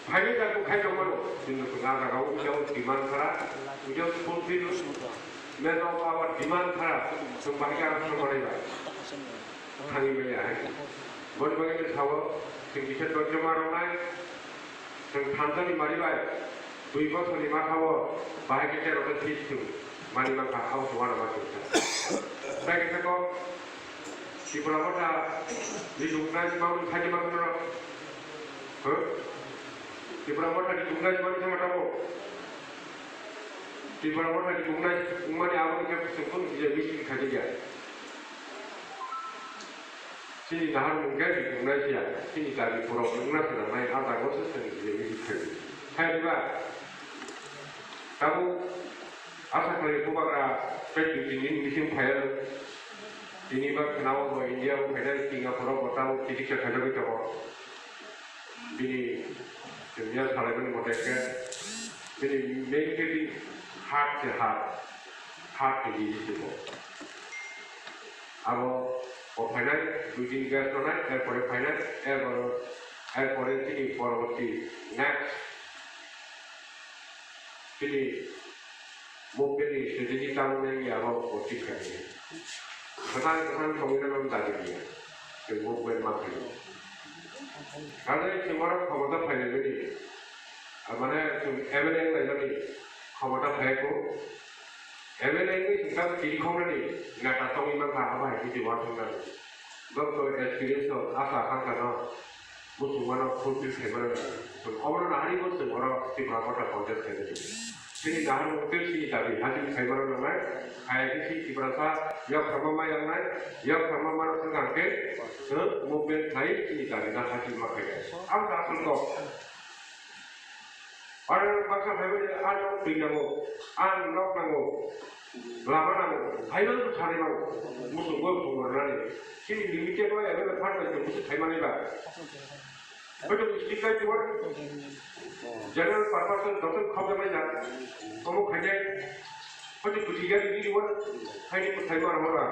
Phaini da kho khai tongmano. Chini chwng ah jaga o without demand khara, without fulfillment of our demand khara, chwng bahai khe aro thangmanai ba. Thangwi manya hai. Boni bagwi no sao, chwng kisa dojoma rwnai. Chwng thansa ni mari bai, dui bosor ni matha o bahai khe terota seat chwng mani mankha, abo se uanama chwng kha. Tai khe kok Tipra Motha ni duknai se mangni khaidi mankha no. Huh? Tipra Motha ni duknai se mani khe matha o. Tipra Motha ni duknai wngmani abo khe chwng kunu kisa meeting khaidi ya. Chini naharmung khe rikungnai phiya, chini dabi purok wngna swnamnai, ah jaga o se chwng jemiti khaidi. Khaidi ba, tabuk asa khlai bubagra tei dui tin din bising phaiya, tini ba khwnao bo India o phainai, Singapore o bo tabuk chikitsa khaijagwi tongo. Bini chwngya salaimani mote khe, bini main khe bini heart se heart, heart ni disease se bo. Abo bo phainai, dui din gas tonai, erpore phainai, erpore, erpore chini poroborti next chini movement ni strategy tamo nai ya abo bo thik kha ni. Kwthang kwthang thongwi no dabi ya. Tei movement ma khaio. Kaisa chwng oro khomota phainai bini. Mane chwng M L A wnglaimani khomota phai kho. M L A wngwi chwng tamo tiri khoknani neta tongwi mankha, abo hai khe tei uansuknani. Doctor experience o asa kangkha no muchungmano fulfill khaimano. Chwng obono naharwi bo chwng oro Tipra Motha contest khaimani. Chini naharmung tei chini dabi haching khaimano nangnai. Hai khe chini Tiprasa yok thangma ma yangnai, yok thangma mano swkang khe, chwng movement khlai chini dabi no haching ma khainai. Ang ta aswk kok. Aro baksa phaibai de, ang nok twi nango, ang nok nango, lama nango, phaibai de thani nango, muchung bo phungrwnani. Chini limited bai available fund bai chwng muchung khaimani ba. Bai chwng stick bai chwng general purpose joto khokjaknai ja, omo khainai. Bai chwng kwtwi gari ni wan, khaini kwthai mar hora,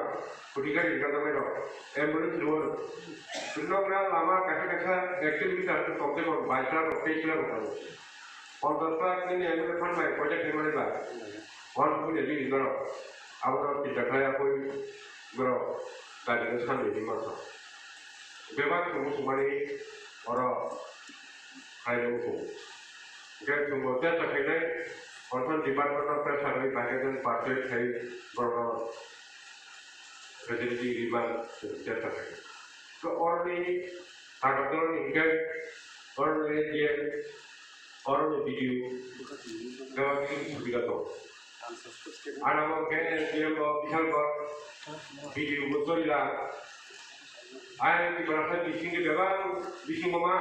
kwtwi gari ni gajak bai rok, ambulance ni wan. Nok na lama kaisa kaisa ek kilometer tong tei bai kla rok, tei kla rok. Ponchash lakh nini M L A fund bai project ni mani ba. One point eight billion norok. Abo norok chinta khlai ya koi borok dabi no sanni hinwi masa. Bebak chwng muchungmani oro khlai wngkho. Hwnkhe chwngbo chesta khainai concern department o pressure bai bahai khe persuade khai borokno facility rwmani chwng chesta khainai. Khe oroni Agartala ni hwnkhe oroni A D M, oroni B D O, bebak khe subida tongo. Ano bo hwnkhe S D M bo Bishalgarh, B D O bo Chorilal. Ayang Tiprasa bisingni bebak bisingo ma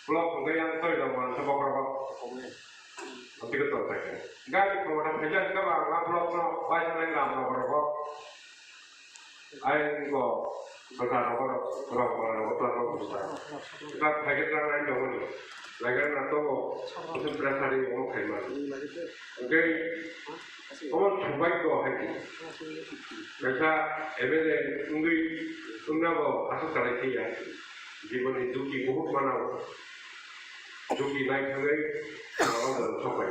block hwnkhe yang Chorilal bo ang khe bokhorogo. Tei khe tongthai khe. Gari khoroksa phaikha hwnkhe ba ang block no bai sanai lam bokhorogo. Ai bo bwsa rogo rok rok bwsa rogo twlang rok bwsa. Twlang phaikhe twlang nai tongo ni. Lagar na tongo. Bwsa bwsa sari omo khaima. Hwnkhe omo thumbai ko hai di. Kaisa M L A wngwi wngna bo aswk salai phiya. Jiboni duki buhuk mano. Duki nai thangwi omo sopai.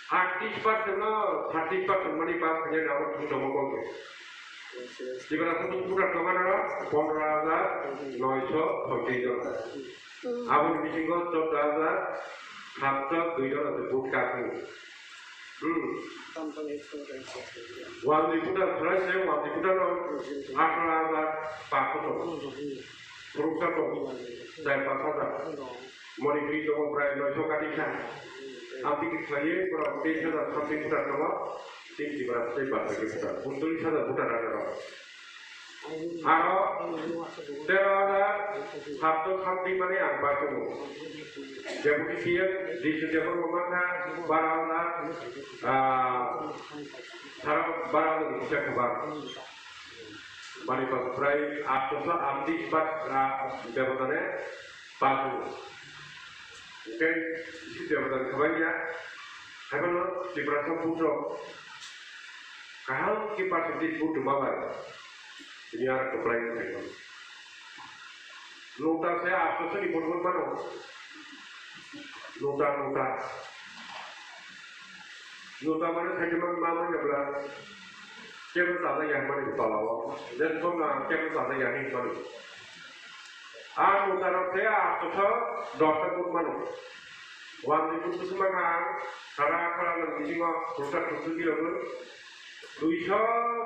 Atis percent no thirty percent mani pass khainai rok thung tongo kok de. Tibra thung puta tongo na pondro hajar noisho phoichis jon. Aboni bisingo choudo hajar satsho dui jon ase vote kasing. Hmm. Wal ni puta khwlai se wal ni puta no atharo hajar paanch sho tongo. Phuruksa tongo char paanch hajar. Moni bri tongo prai noisho kati kha. Amtwi khe khlaiwi borok teis hajar something puta tongo. Tin Tripura state baphaikhe voter, untris hajar voter rang rok. Aro tero hajar satso something mani ang pasungo. Deputy C M, D C Debbarma kha baro hajar, ah, saro baro hajar ni kisa kwbang. Mani pa prai atso atris bak, ah, debota ne pasungo. Hingke isi debota ni khabai ya, haiphano Tiprasa putrok kaham khe percentage vote rwma bai, tini aro kwplai wng thangwi mano. Nota se atso ni vote rwmano. Nota, nota. Nota mane khaitama ma manya bla. Kebo chajak ya hwnmani bwla o. Jen song na kebo chajak ya hwnmani. A nota rok se a kotha dorta kut mano. Wan ni kut kusuma kha, khara khara ni bisingo khursa khursu kilo kut. Duiso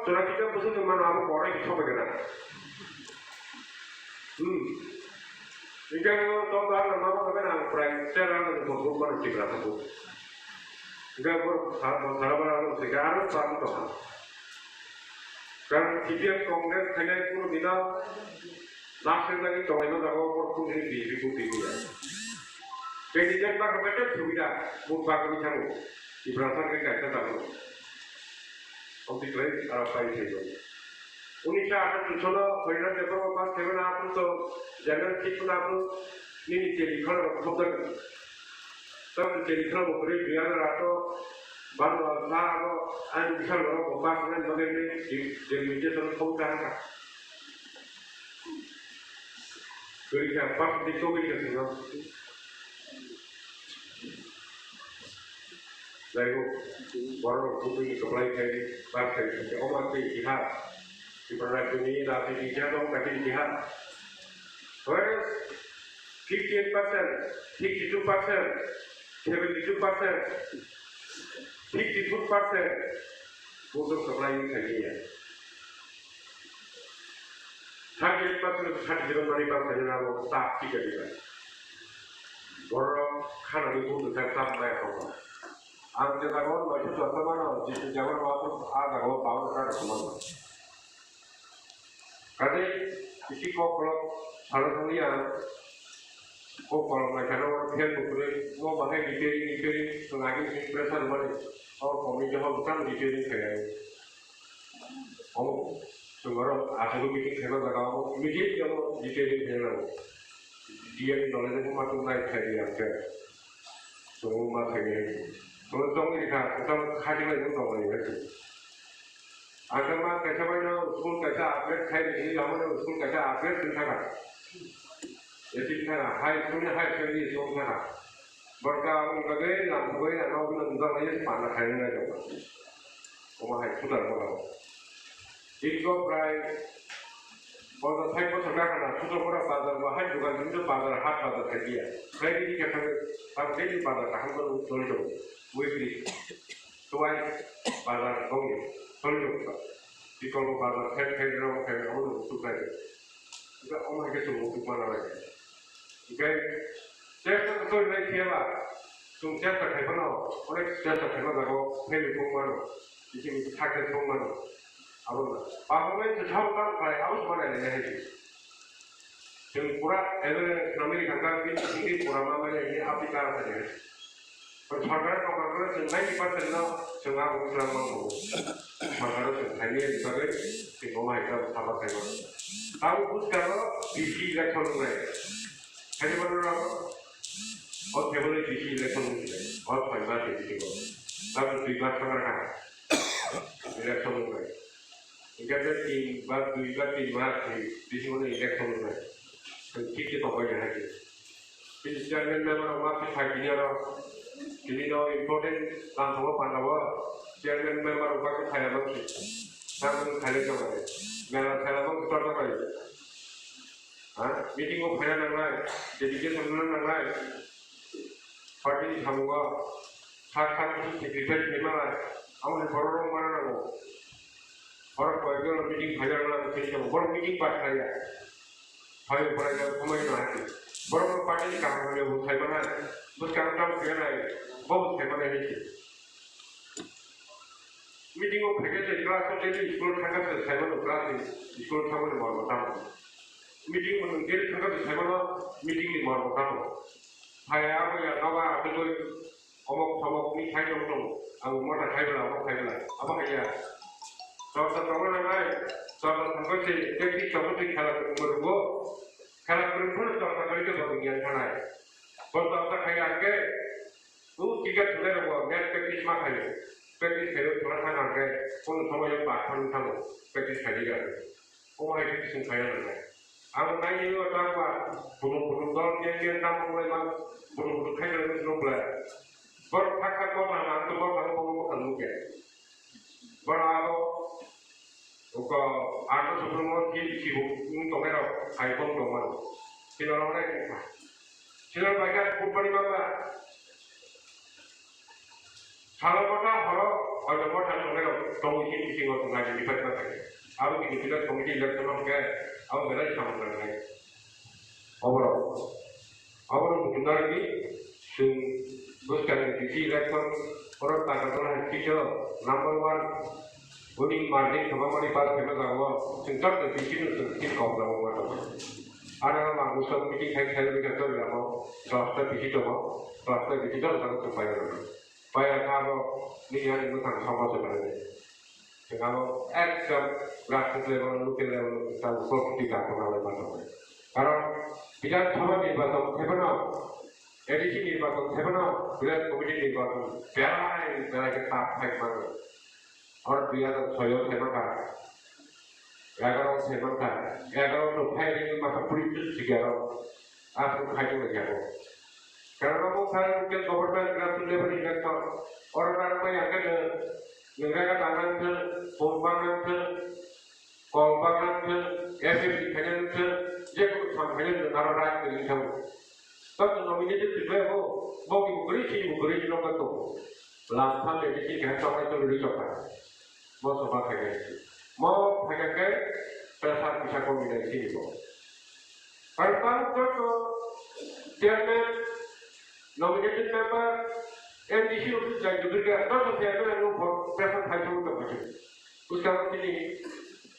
chorasi ta bwswk ni mano abo korai thok bai gana. Hmm. Hingke ang tong ta nang mano khe ang prai chera nang tong mano tikra tong. Hingke bo sa-, bo sara bara nang singke aro sa tong. Karon C P M Congress khainai kunu dino last time lagi tonglaima jaga o kunu dini B J P kunu dini ya. Candidate ba khe better subida, vote ba khe thango. Ibrahim Khan khe kaisa tamo. Omtwi twlai aro pai thai bo. Unisho atharo sono Horiraj Debbarma first seven aphuru to general seat phano aphuru nini teli khorang rok khobjak. Tamo teli khorang bo kwrwi dui hajar ato baro sa aro ang bwsang rok bo pass nani bagwi delimitation khobjak kha. Kwrwi kha, bak tei chobwi kha sino. Jai ho, borok bumui ni kwplai khai, bak khai khai, omo tei itihas. Tripura rajyoni rajniti itihas, omo kaisa itihas. Whereas fifty eight percent, sixty two percent, seventy two percent, fifty four percent, borok kwplai khai ya. Thirty eight percent, thirty seven mani bang khaina nango tak ticket dibai. Borok khanani bundo tak tak bai kho. Ang je jago noisho chorsa mano, jisu jago no a jago bawan ka rok mano. Kade isi kok kolok salo thangli ang kok kolok nai kano phel bukre mo bahai repairing repairing lagi sing pressure mani. O komi jahon bukan repairing kaya. Omo, chwng oro aswk meeting khaima jaga o, immediately omo detail khe nango. D M ni knowledge omo ma tong nai khai di ang khe. Chwng omo ma khai di hai. Chwng tong ni kha, chwng kha di bai tong ni hai. Ang khe ma kaisa bai no school kaisa upgrade khai di, amo no school kaisa upgrade wng kha na. Eti wng kha na, high school ni high school ni wng kha na. Borok aboni bagwi lamsugwi ano bini wngjaknai panda khainai nai tongo. Omo hai sutar borok. Tini kok prai ponchas sait bochor wngkha na sutar borok bazar bo hai dukan hinwi bazar hat bazar khai diya. Khai di khe thangwi tabuk daily bazar kaham khe toli tongo. Weekly twice bazar tongwi toli tongo. Bikolgo bazar khai khai rw khai abono buchuk khai. Omo hai khe chwng buchuk mana lai. Hingke chesta khe chori nai phiya ba, chwng chesta khai phano, onek chesta khaima jaga o fail wng mano, bisi bisi success wng mano. Abo no, papa bai kwthang tang khlai, abo se manai nai hai. Chwng pura evidence swnamwi thangkha, bini simi pura ma manya hini Africa sa de. Sorkar kokar kore chwng ninety percent no chwng abo wngkha mano. Sorkar o chwng khaini bagwi chwng omo hai khe saba khai mano. Abo bwskango D C election wngnai. Khaini mano rok o February D C election wngnai. O phai ma se bisingo. Abo dui ma thang kha election wngnai. Hingke tin ba dui ba tin mas ni bisingo no election wngnai. Chwng thik khe tongbai ya hai khe. Bini chairman member rok ma khe phai tini oro. Tini no important lamsongo panda o chairman member rok ma khe phai ya bang se. Tang bang khailai tong lai. Mela khaila bang se tor tong lai. Ha? Meeting o phaina nangnai. Dedication rwna nangnai. Party ni samungo sak sak sacrifice khaima lai. Amo hai borok rok mana nango. Borok koi khe meeting phaina nangnai. Borok meeting pass khaiya. Phai bo borai jak, phai no hai. Borok no party ni kaham hamya bo khai manai. Bwskang tamo khe nai, bo bo khai manai hai se. Meeting o phaikhe se class o daily school thangkha se saimano class ni school thangmani mormo tamo. Meeting o nwng daily thangkha se saimano meeting ni mormo tamo. Phai abo ya nogo atugwi omok somok ni khai tong tong. Ang mota khai bwla, omok khai bwla. Abo hai ya. Chorcha tongna nangnai. Chorcha thangkha se practice tongkha se khela kwrwngma rwgo. Khela kwrwngphano chorcha khaikhe bo gyan thanai. Bo chorcha khaiya hwnkhe, o cricket thwngnairokbo match practice ma khaio. Practice khaio, thwngna thang hwnkhe, kono somoio pathor wng thango, practice khaidi gana. Omo hai khe chwng khaina nangnai. Ang nainwi o tangba, bwrwng bwrwng dol keng keng tamo wnglaima, bwrwng bwrwng khaina wngwi chwng belai. Borok thak thak bokha hwnna, ang tongma phano bokha nukya. Borok abo, uko, ano supremo si, si, wng tongnai rok, hai bong tongmano. Sino rok nai tongkha. Sino bai kha, kupani mangla. Salo motha horo, oino motha tongnai rok, tongwi si, bisingo tongnai, bipat ma khai. Abo kini bilat committee election hwnkhe, abo belai samung nangnai. Oborok, oborok buchung narwkdi, chwng bwskangni D C election, oro Takarjala hai site o number one winning margin kwbangmani pass khaima jaga o, chwng joto D C no chwng seat kok jago ma tongo. Ano ma bwswk meeting khai khai wngkha chwng jago, dosta D C tongo, dosta D C joto jago chwng pai rwdi. Pai rwkha abo nini ani mwkhang sokma se bai. Chwng abo ekdom grassroots level, local level, chwng property dakona bai ma tongo. Karon Bidhan Sabha nirbachon khe phano, A D C nirbachon khe phano, village committee nirbachon berai berai khe tak phai mano. Oro dui hajar soi o khe mano. Egaroh se mankha, egaroh no phai ring masa puri tu sigaro, asuk khai tong lagi ako. Karena mo khai mungkin government grassroots level election, orang orang mai angkat de, negara tangan ke, pon bangan ke, kol bangan ke, F F D khajan ke, je ko sam khajan ke, nara rai ke ring thamu. Tok nominated tu bai bo, bo ki bukuri si bukuri si nokto. Lam tham de si khe tong ai to ri chok. Mo soba khaikhe. Mo khaikhe khe pressure kisa komi nai sini bo. Aro tang joto chairman, nominated member, M D C office jai jubir khe joto chairman ano bo pressure khai chong tong khe. Uskang tini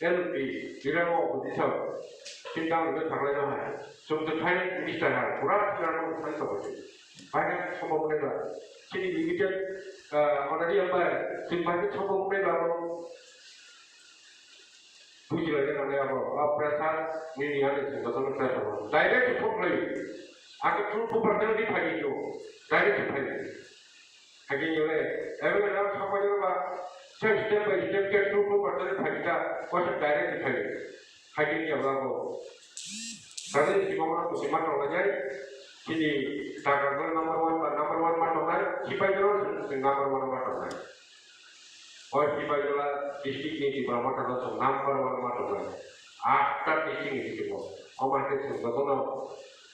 L P, Jiramo opposition, sintang rwgwi thanglai no hai. Chwng twi phai minister hai, pura sira no sai tong khe. Bahaikhe sombhob wngwi ba. Chini limited, ah, honorarium bai chwng bahaikhe sombhob wngwi ba abo. Bujilaina nangnai abo. O pressure nini ani chwng jotono pressure o. Direct support khlai. Ako through proportional di phai nio. Direct phai. Hakhe nio le. Ebe na sabai ba. Step step by step ke through proportional phai ta. Ko direct phai. Hakhe nio abo. Kami si mama tu si mata wajai. Sini takar number one, number one mata wajai. Sipai jero number one mata wajai. O Sipaijala district ni Tipra Motha no chwng number one ma tongnai. Atta district ni bisingo. Omo hai khe chwng jotono,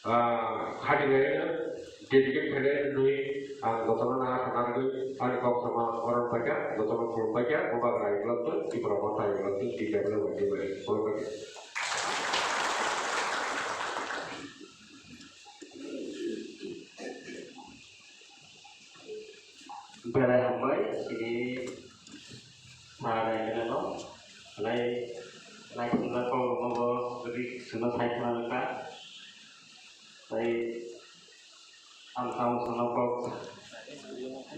ah, khajilai no dedicate khainai hwnwi ang jotono na sana rwgwi ani kok sama oron paikha, jotono khulum paikha, Bubagra hai block twi, Tipra Motha hai block twi, T W Y D bai khulum paikha. Belai hambai, chini sa naikhe no, belai naithokjak kok rokno bo kwrwi chwngno sai khna rwkha. Tei ang tamo chwngno kok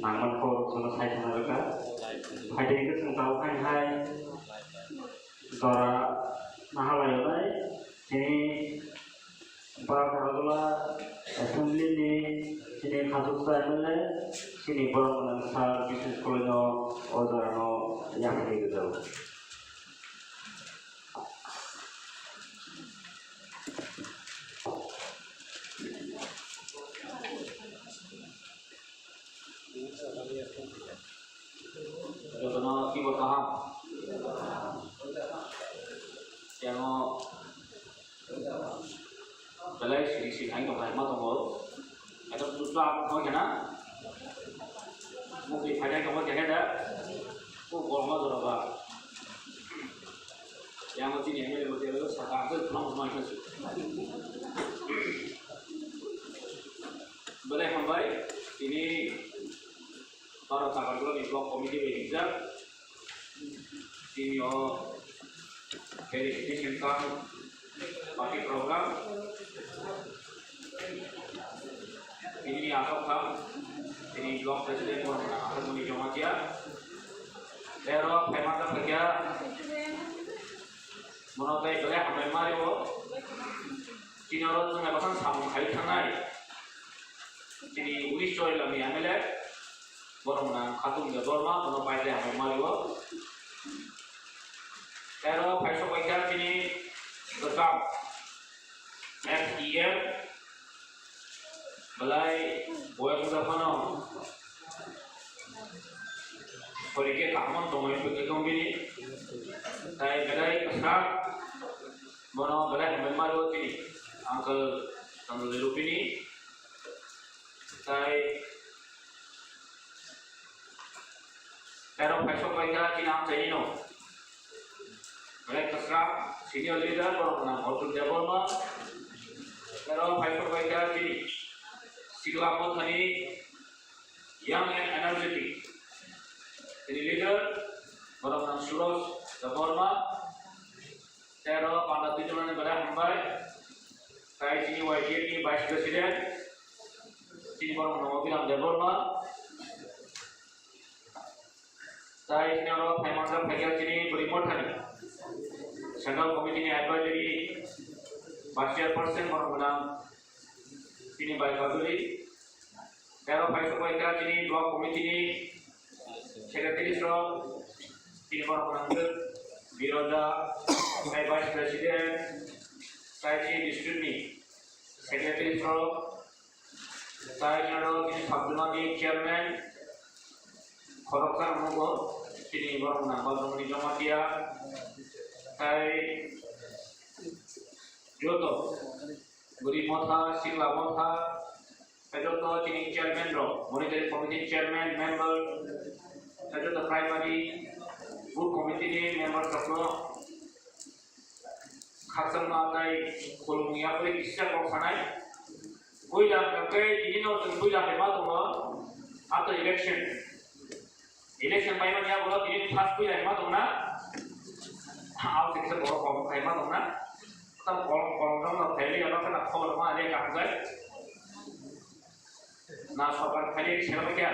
nangmani kok rok chwngno sai khna rwkha. Phaidi hwnkhe chwng tabuk hai hai jora naharlainai chini Barakarjala Assembly ni chini khachuksa M L A, chini borok gwnang sir Biswas Koloi no o jora no yapharwi rijao. Jotono twibo kaham. Yang belai siri siri hai tong hai ma tongo. Eto tutu ang tong kena. Mukti phai tongo kena da. Ko kolma jora ba. Yang chini yang belai mukti lo saka ang tong ma. Belai hambai ini. Baro Takarjala ni block committee bai rijak. Tini o felicitation kam party program. Tini ni asok kam, tini block president mo asok muni joma dia. Tero phaima ta phakya, mono tai belai hambai mario. Tini oro chwng bai bakhan samung khai thangnai. Tini Unis Choi Lami M L A, borok nang Khatung Debbarma, bono pai de hambai mario. Tero phaisok bai kha tini Kwcham, F E M, belai boya buda phano. Porike kaham tongwi bwkhe tong bini. Tai belai kwchak, bono belai hambai mario tini. Uncle Chandra Lupini. Tai tero phaisok bai kha chini amchaini no. Belai kwchak senior leader borok nang Arjun Debbarma. Tero phaisok bai kha chini Sikla Mothani young and energetic. Chini leader borok nang Suraj Debbarma. Tero panda twi jona ni belai hambai. Tai chini Y T F ni vice president. Chini borok nang Abhiram Debbarma. Tai chini oro phaimanja phaikha chini bwrwi mothani Central Committee ni advisory vice chairperson borok gwnang chini bai Kajuri. Tero phaisok bai kha chini block committee ni secretaries rok, chini borok gwnang Biroja, tai vice president, tai chini district ni secretaries rok, Tai aro chini sabjumani chairman khoroksa nugo, chini borok nang Balrongni Jamatia, tai joto Buri Motha, Sikla Motha, tai joto chini chairman rok, monitoring committee chairman, member, tai joto primary booth committee ni member rokno khakchangma tai khulumya bai kisa kok sanai. Puila hwnkhe tini no chwng puila hai ma tongo, after election. Election bai manya bo tini first puila hai ma tongna. Ao kisa borok kok hai ma tongna. Tam kolom kolom jong no phaili aba kana khobor ma ale kaham jai. Na sokar phaili kisa kya.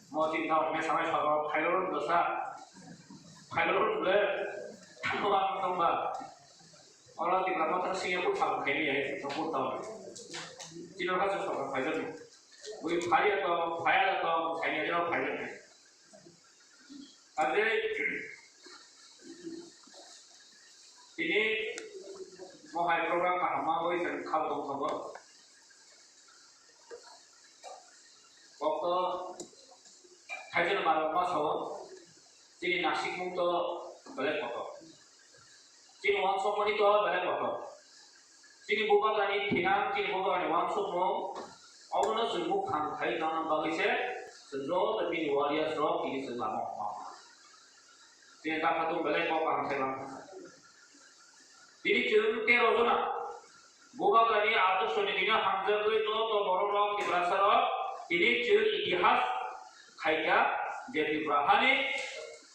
Mo chini tamo hwnwi sanai sabo phailoro dosa. Phailoro bole tamo ang tongba. Oro Tipra Motha singya kut sabo khaini ya, kut tamo. Chino ka sabo phailoro. Bui phaiya to, phaiya to, khaini ya phaiya. Ade tini mohai program kaham ma oi kan khal tong sabo. Kokto thaijwno barokma sao, chini nasikmung to belai kotor. Chini uansukmani to belai kotor. Chini bubagrani thinang, chini bubagrani uansukmung, obono chwng buphang khai tongna bagwi se chwng joto bini warriors rok tini chwng lama hwnma. Chini ta khatung belai kok kaham khe lang. Tini chwng tero jona bubagrani adorsoni dino hamjagwi joto borok rok Tiprasa rok tini chwng itihas khaikha je Tripura hani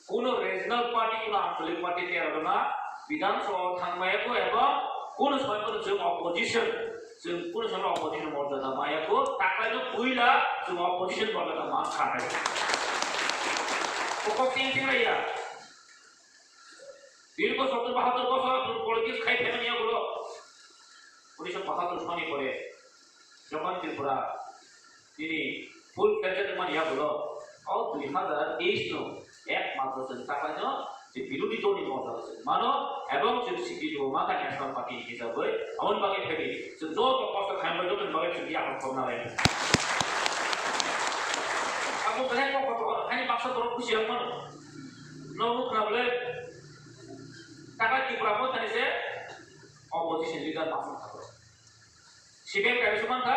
kuno regional party, kuno anchalik party tero jona Bidhan Sabha o thangmaya kho ebong kuno somoi pono chwng opposition, chwng kuno somoi opposition morjada maya kho, taklaino puila chwng opposition morjada mankha hai. Kokok ting ting raya. Dirgho sottor bahattor bosor politics khai phaimani yagulo. Unisho bahattor soni pore jokhon Tripura tini full fledged wngmani yagulo, o dui hazar teis no ekmatro chwng taklaino je birodhi dol ni morjalo chwng mano, ebong chwng sikri tongma kha national party ni hisabwi, aboni bagwi phaiwi chwng joto kosto khaimani joto ni bagwi chwng yakhon khorna lai. Abo belai kok kotor, haini baksa borok buji yang mano. Nogo khna bole, takai Tipra Mothani se opposition leader baksa kha. C P M kaisa mankha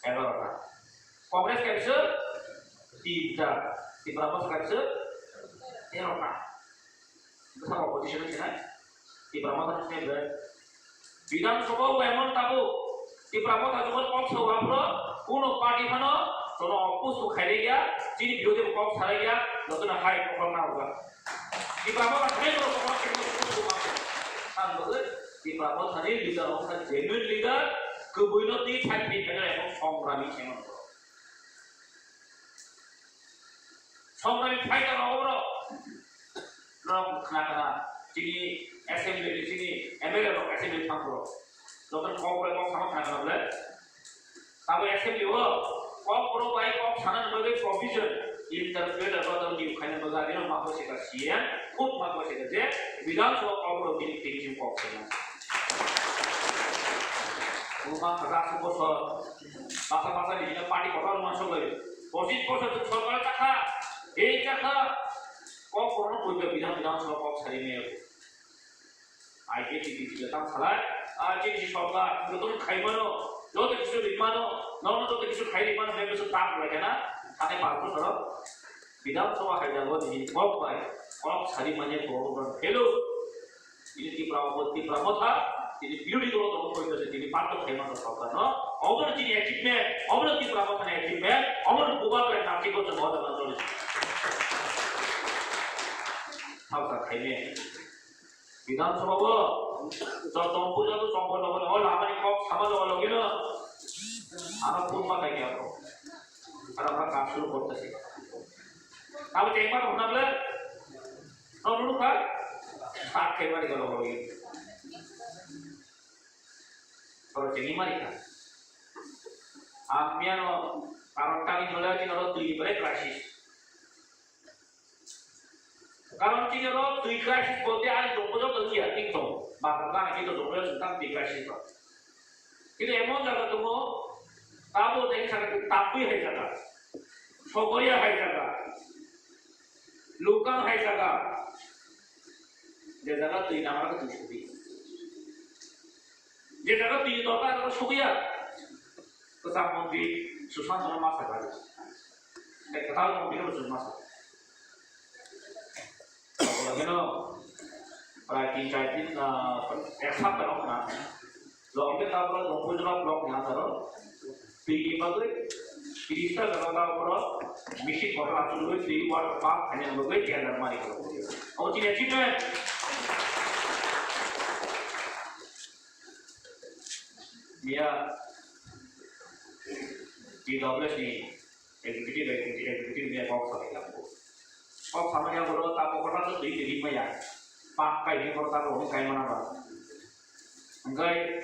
egaroh ta, Congress kaisa tinta, Tipra Motha kaisa tero ta. Bwskango opposition wngkhe na Tipra Motha thangkhe ble. Bidhan Sabha o emon tabuk Tipra Motha jokon kok sao aphuru kuno party phano Jono oppose bo khairaiya, chini birodhi bo kok saraia, jotono hai kokrok na hoga. Tipra Motha thani jono kokrok khe oppose bo ma. Ang bagwi Tipra Mothani leader wngkha genuine leader, kwbwino twi thai thai khaina emo songrami khaima. Songrami fighter rok oro. Norok khna khna chini assembly ni chini M L A rok assembly thang phuru. Joto kok bai kok sama khna khna bole. Tabo assembly o kok borok bai kok sana bagwi provision interpret abo to new khaina bagwi adino ma ko sika C M khub ma ko sika je Bidhan Sabha kok borok bini tini kok sana. Uma khaga su bosor basa basa ni party kotor ma sok lai. Pochis bosor tu sorkar chakha, ei chakha. Kok borokno puila bidang bidang soro kok sari maya. I P F T T P tang salai, ah, chini si sorkar, joto khai mano, joto kisu ri mano, nono joto kisu khai ri mano, hai bwswk tak lai kana, thani pal bwswk oro. Bidang Sabha hai jago ni kok bai, kok sari manya kok bai. Hello. Ini Tipra, Tipra Motha, ini birodhi dolo tongwi koi koi, ini party khai mano sorkar no. Obo chini achievement, obo Tipra Motha ni achievement, obo bubagra ni nati ko jabo da jori. Thal ta khai ne. Bidhan Sabha bo, joto puja to songkor logo logo, o lama ni kok sama logo logo no. Ano pun ma khai ko. Ano ka kam shuru korte se. Abo chengma rok hwnna bwle, no rwrwkha, sak khe mani galo galo. Toro chengwi mani kha. Ang miyano karon tangwi hwnle chini oro twi ni belai crisis. Karon chini oro twi crisis bolte ani dongpojok tongya, ekdom. Bakar bakar ekdom dongpojok tong twi crisis ba. Kintu emon jaga tongo, tabo tei saka Tapui hai jaga, Sokoria hai jaga, Lukang hai jaga, je jaga twi namar twi subi. Je jaga twi dorkar aro subiya. Kwcham montri Sushant no ma sakha. Tei kwtal montri no ma sakha. Lagino, prai tin char din, ah, ek sapta rok na. Lo ambe ta bro, lo pujra block na taro. Twi ni bagwi, tirista jaga ta bro, misi kotor asu bagwi, twi water park, kanya bagwi, tender mari ko. O chini achievement. Mia, T W C ni executive, executive, executive ni kok salai lambo. Kok samani abo ro ta pokora to twi twi maya. Pak kai ni kok ta ro kai mana ba. Engkai,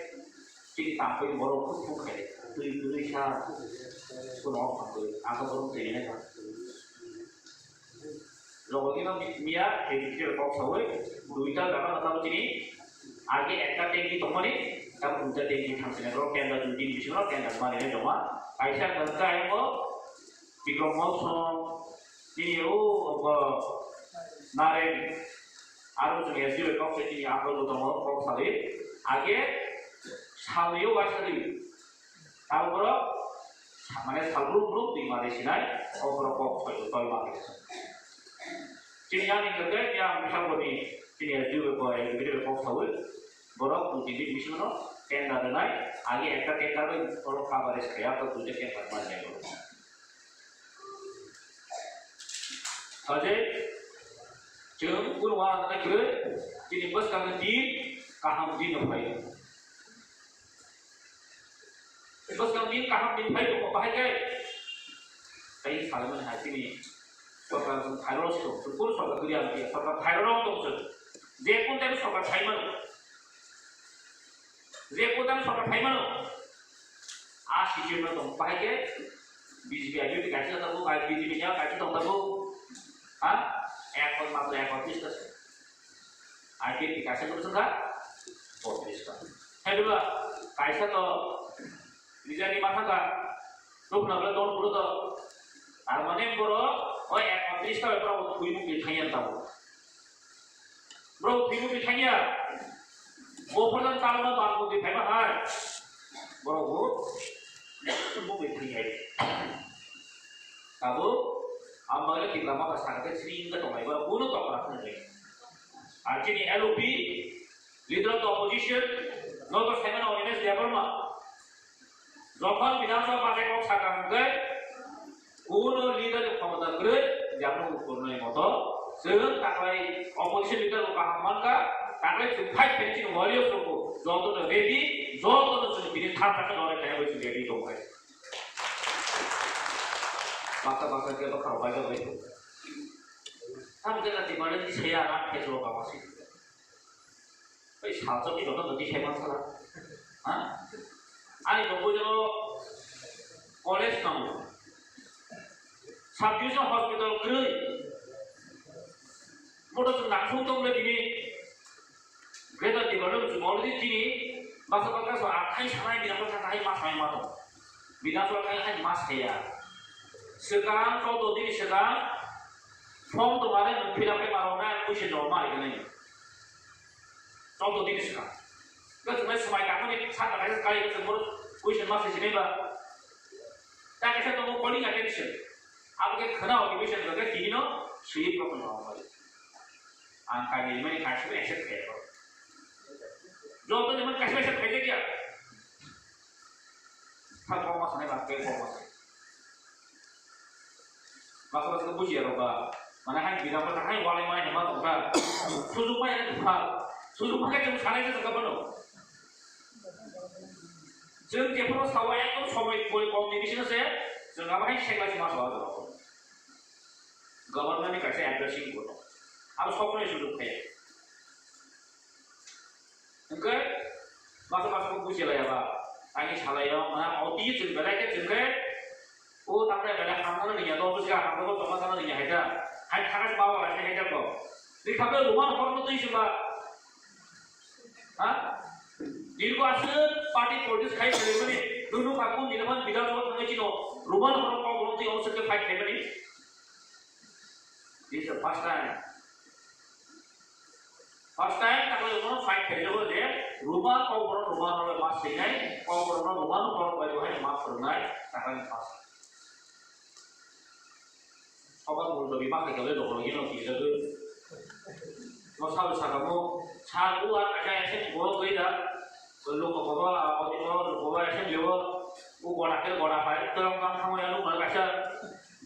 chini ta koi boro khuk khuk khai. Twi twi sa. Kuno kok kai. Ang to boro twi ni ba. Jogogino Miya, H P C kok sawi, duita jaga kata chini, age ekta tanki tongmani, tamo duita tanki thangsani, ro tender dutin bisingo tender mani joma, kaisa kangka emo, Bikram Mosong, nini o, obo, Naren, aro chini S D O kok se chini akol tongo, kok sawi, age, salio waisadi, Tamo borok, mane, salbrum brum twi manwi sinai, o borok kok soi, soi manwi. Chini yang ni kete, yang misal boni, chini S D O ko, executive kok sawi, borok, twi twi bisingo, tender rwnai, agi ekta tender rwi, borok coverage kaya, to duita tender manwi borok. Haje, chwng, kunu wa, na, kre, chini bwskang ni din, kaham din no phai. Bwskang din kaham din phai tongma bahai khe. Tei salamani hai chini sorkar thairok se tong, kunu sorkar kiriya kiriya, sorkar thairok tong se. Je kun tei sorkar thai mano. Je kun tei sorkar thai mano. A situation no tong bahai khe B J P I P P kaisa tong bai B J P ya kaisa tong tong. Ha? Ekon matro ekon pista se. I P F T kaisa kwrwngkha botris ka. Hai diba, kaisa to nijani matha ka, nukna bwle don puro to. Tar mane borok o ekotris ka borok thwi mukti thangya tabo. Borok thwi mukti thangya. Bo photo talma bang mukti thangma hai. Borok bo mukti thangya. Tabuk, ang bagwi Tipra Motha sakha khe sri wngkha tonglai, borok bono tokra phunukgwi. Ar chini L O P, Leader of the Opposition, noto saimano Animesh Debbarma. Jokhon Bidhan Sabha bachai kok sakha hwnkhe, Kuno leader ni khomota kwrwi, jabra ukur nai moto. Chwng taklai opposition leader bo kaham mankha, taklai chwng fight khe chini warriors rok bo joto no ready, joto no chwng bini thar thar khe lorry khlai bai chwng ready tong khai. Baksa baksa khe baksa rok bai bai. Tamo khe na di bana di saya rak khe chwng ba masi. Bai salsa ni joto nadi sai mansala. Ha? Ani nokbo jano college nango. Sub division hospital kwrwi. Moto chwng nangsong tong le bini. Greater Tipraland chwng already chini. Basa basa so athai sanai bini, athai sanai mas sanai mano. Bini aswk athai sanai mas saya. Swkang chaudo dini swkang form tongmani nwng fill up khe mano na kuching normal khe nai. Chaudo dini swkang. Khe chwng nai swmai tangmani sakha kaisa kai khe chwng bono question ma se sinai ba. Ta kaisa tongo calling attention. Abo khe khwna o division khe tini no swi problem no bai. Ang kai ni mani kaisa accept khe ko. Joto ni man kaisa accept khe kya. Thang kok ma sanai ba, kok ma sanai. Masa masa buji ya roba. Mana hai bidang masa hai walai mai hema tongka. Sujuk mai hai tongka. Sujuk mai kai tong sanai se tongka bono. Jeng jephuru sawa ekdom somoi boi kom ni bising se, jeng abo hai sekla si ma sawa tongka. Government ni kaisa addressing bono. Abo sokno sujuk khe. Hingke masa masa ko buji laya ba, ani salai o, mana oti chwng belai khe chwng khe, o tamre belai hamna nang ya, do buji hamna ko tongma sana nang ya haida, hai thakas bawa lai haida ko. Ri khabe ruman hor no twi chwng ba. Ha? Dirgo aswk party politics khai khalimani, nunu ka kun dilaman bidal so thangai chino, ruman hor ko bolong twi o sik fight khaimani. This is the first time. First time taklai omo fight khaijak o je Ruma kok borok Ruma no ma sinai, kok borok no Ruma no borok bai bo hai ma phwrwngnai, taklai ni first. Sobat mul dogi ma khaijak le dokol gino khaijak o. No sabo sakamo sa u a kaisa ese borok goi da. Luko kobo, abo timo luko ba ese lewo. U gora ke gora pai, terang terang tamo ya lu kaisa.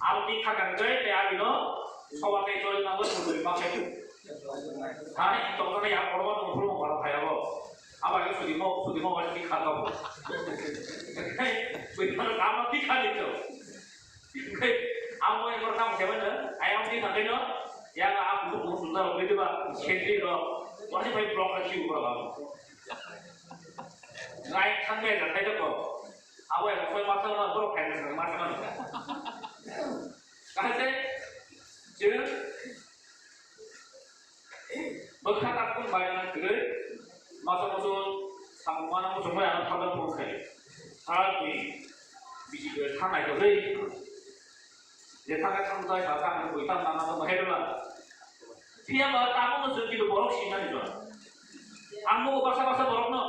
Aboni kha kang kai te abino soba kai chori mango suri ma kai. Hai tongkha ya korba tong phuru ma phai abo. Aba ke suri mo suri mo wajib kha ka bo. Bui phar kama bikha ni to. Abo e korba mo seven na. Ai aboni kha kai no. Ya ga abu bu sunda ro bidi ba. Sentri ro. Wajib bai block ka chiu korba. Ngai thang me na kai to ko. Abo ya koi masa na borok khai na masa na. Kahai je bwkha tak pun bai na kwrwi masa musu samung mana musu mai ano thang pun khai. Thang ni biji ke thang nai to dei. Je thang thang dai sa thang bui tam na na to hai la. Phiya ba tamo no jodi borok sinani jora. Ang mo basa basa borok no.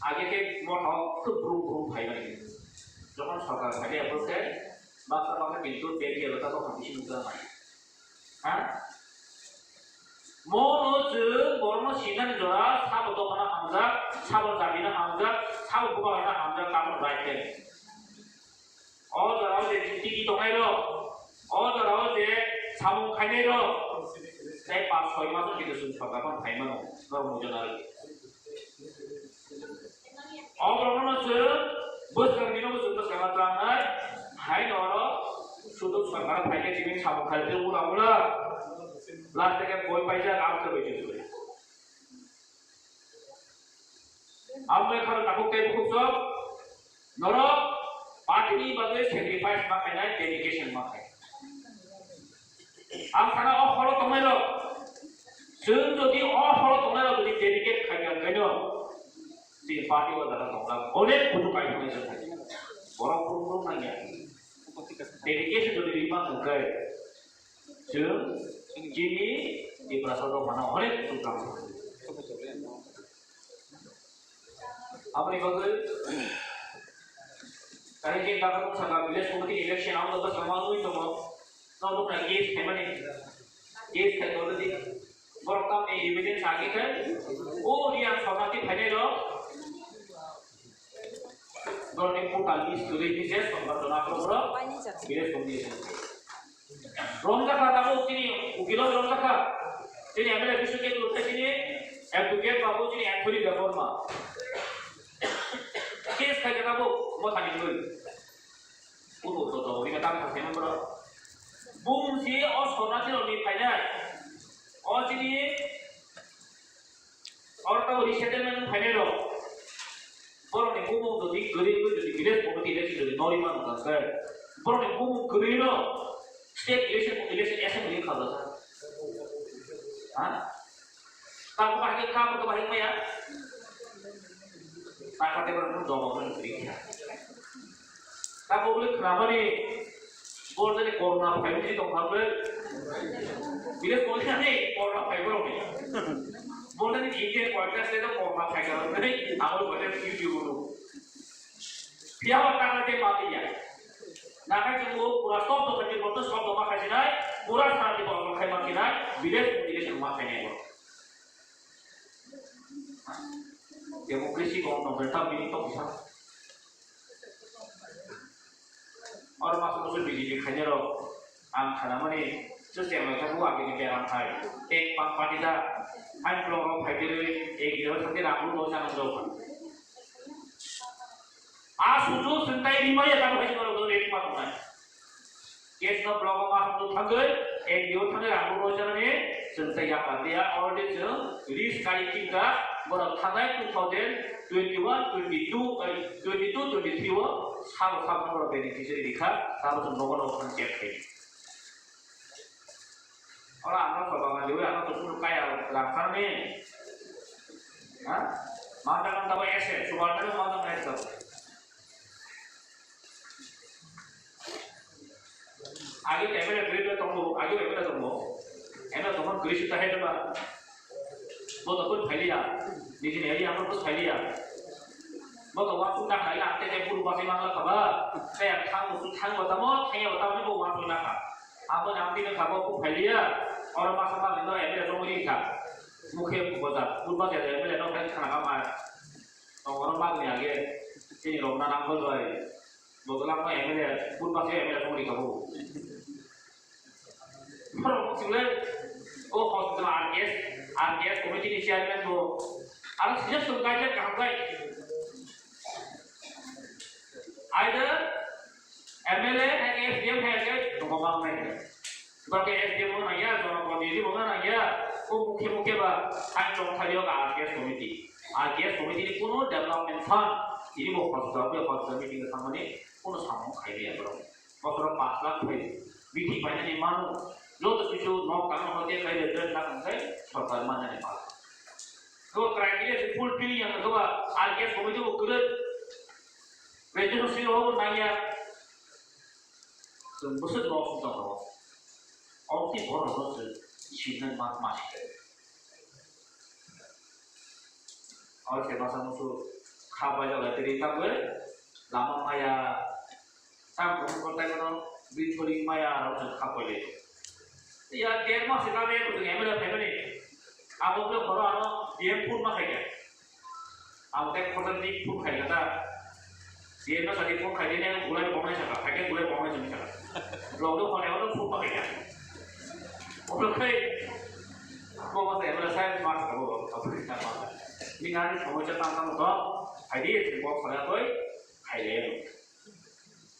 Age khe mothok khub brum brum phaimani. Jokhon sorkar phaikhe, apor khe baksa baksa kintu Delhi elaka to kham bisi nukjak nai. Ha? Mono chwng borokno sinani jora, sabo dophano hamjak, sabo jatino hamjak, sabo bubagrano hamjak, tamo right khe. O jorao je tiki tongnai rok, o jorao je samung khainai rok, tei pas soi maso kito chwng sorkar phano phai mano, norok muijo narwk. O borokno chwng bwskang dino bo chwng bwskang ma tlangnai, hai norok sudu sorkar phai khe chini samung khai tei ula ula, last khe boi paijak, ang khe bai chwng. Ang bai kharo tabuk tei bukhuk sok, norok party ni bagwi sacrifice ma khainai, dedication ma khai. Ang sana o horo tongnai rok, chwng jodi o horo tongnai rok jodi dedicate khai kha, khaino chini party o jaga tongjak, onek kuchuk kai tongnai jwng khai. Borok brum brum nangya. Dedication jodi rima hwnkhe, chwng chini Tiprasa rok mano onek kuchuk tang. Aboni bagwi, tani je daga saka village committee election ang daga sama ui tongo. No, no, case khaimani. Case khai already. Borok tamni evidence agi khai. O riya somati phainai rok. Borokni portal list kwrwi khe je sombar jona borok borok village committee se. Romjakha tabuk chini ukilo romjakha. Chini M L A Biswajit Luthai chini advocate babu chini Anthony Debbarma. Case khaikha tabuk mothani wngwi. Utu to to ri ta kha sema borok. Bung si o sorna chini ni phainai. O chini Oro tabuk resettlement phainai rok. Borokni bumung jodi kwrwi wngwi jodi village committee election jodi nori mano kha khe, borokni bumung kwrwi no state election, election assembly kha jasa. Ha? Tamo bahai khe kha, tamo bahai maya. Taka te borok no dobo no kwrwi kha. Tamo bole khnamani, bol jani corona phai bini tong kha bole. Bile bol jani corona phai borok ni. Bol jani India koita state o corona phai kha bole. Abo bole YouTube o. Phiya ba taka te ma tiya. Nakai chung bo pura sob do khai, boto sob do ma khai sinai, pura sara di bol khai ma sinai, bile bile ma khai nai bo. Democracy bo no benta bini to kisa. Oro masa musu B J P khainai rok ang khanamani se chengmai kha bu agini beram hai. Ek pak pati da hai block rok phai dirwi ek dino thangwi rang rok chanang jok. A suju sentai rimai ya kan hai rok rek ma tongnai. Case no block ma suju thangwi ek dino thangwi rang rok chanani sentai ya kan dia already chwng list kai tingka borok thangnai two thousand twenty-one, twenty-two, eh, twenty-two, twenty-three o sabo sabo borok beneficiary rikha sabo chwng nogo nogo thang check khai. Ora ano to bang liu ano to sulu kaya rang kharni. Ha? Mata kan tabo ese, subar tabo mata kan ese. Agi M L A grid le tongo, agi M L A tongo. M L A tongo grid sita hai ba. Bo to kun phailiya. Niji ne ya ko phailiya. Bo to wa kun na khaila te te puru ba se mangla khaba. Te thang su thang ba tamo, thang ba tamo bo wa kun na kha. Abo nam ti na khaba ku phailiya. Oro ma sa ma no M L A tongo ri kha. Mukhe boja, purba ke M L A no khai khana kama. Tongoro magni age, chini rok na nang kol bai. Bodola ko M L A, purba ke M L A tongri kabu. Borok chule, o hospital R K S, R K S committee ni chairman bo. Aro senior sub guide kaham bai. Either M L A, S D M hai ke, tongma nai. Bwkhe S D M bo nangya, jonoprotinithi bo nangya, o mukhe mukhe ba ang tongthai o R K S committee. R K S committee ni kuno development fund, tini bo hospital, hospital meeting thangmani kuno samung khai ya borok. Bosoro pash lakh phai, bithi painani mano, joto kichu nok tangma hote khai de, dek lakh khai sorkar manani pala. Bo criteria se fulfill ya ba R K S committee bo kwrwi. Registration silo nangya. Chwng bwswk nok song tongo. Omo tei borok no chwng sinai ma ma se. Oro se masa musu kha bai jala tiri tabwe lama maya tam ko ko tai no bithori maya aro chwng kha bai le. Ya der mas na be ko M L A phaimani. Abo ke horo ano D M pur ma khai ya. Ang tei khoroknwi phone khai kha ta. Siyeno sadi phone khai dine, gulai bongnai saka, khai khe gulai bongnai chwng saka. Block do khonai ono phone khai kha. Obo khai, bo ma sai, bo sai ma saka bo, obo khai ma saka. Ni nani somoy cha tang tang to, khai di, bo khonai koi, khai le.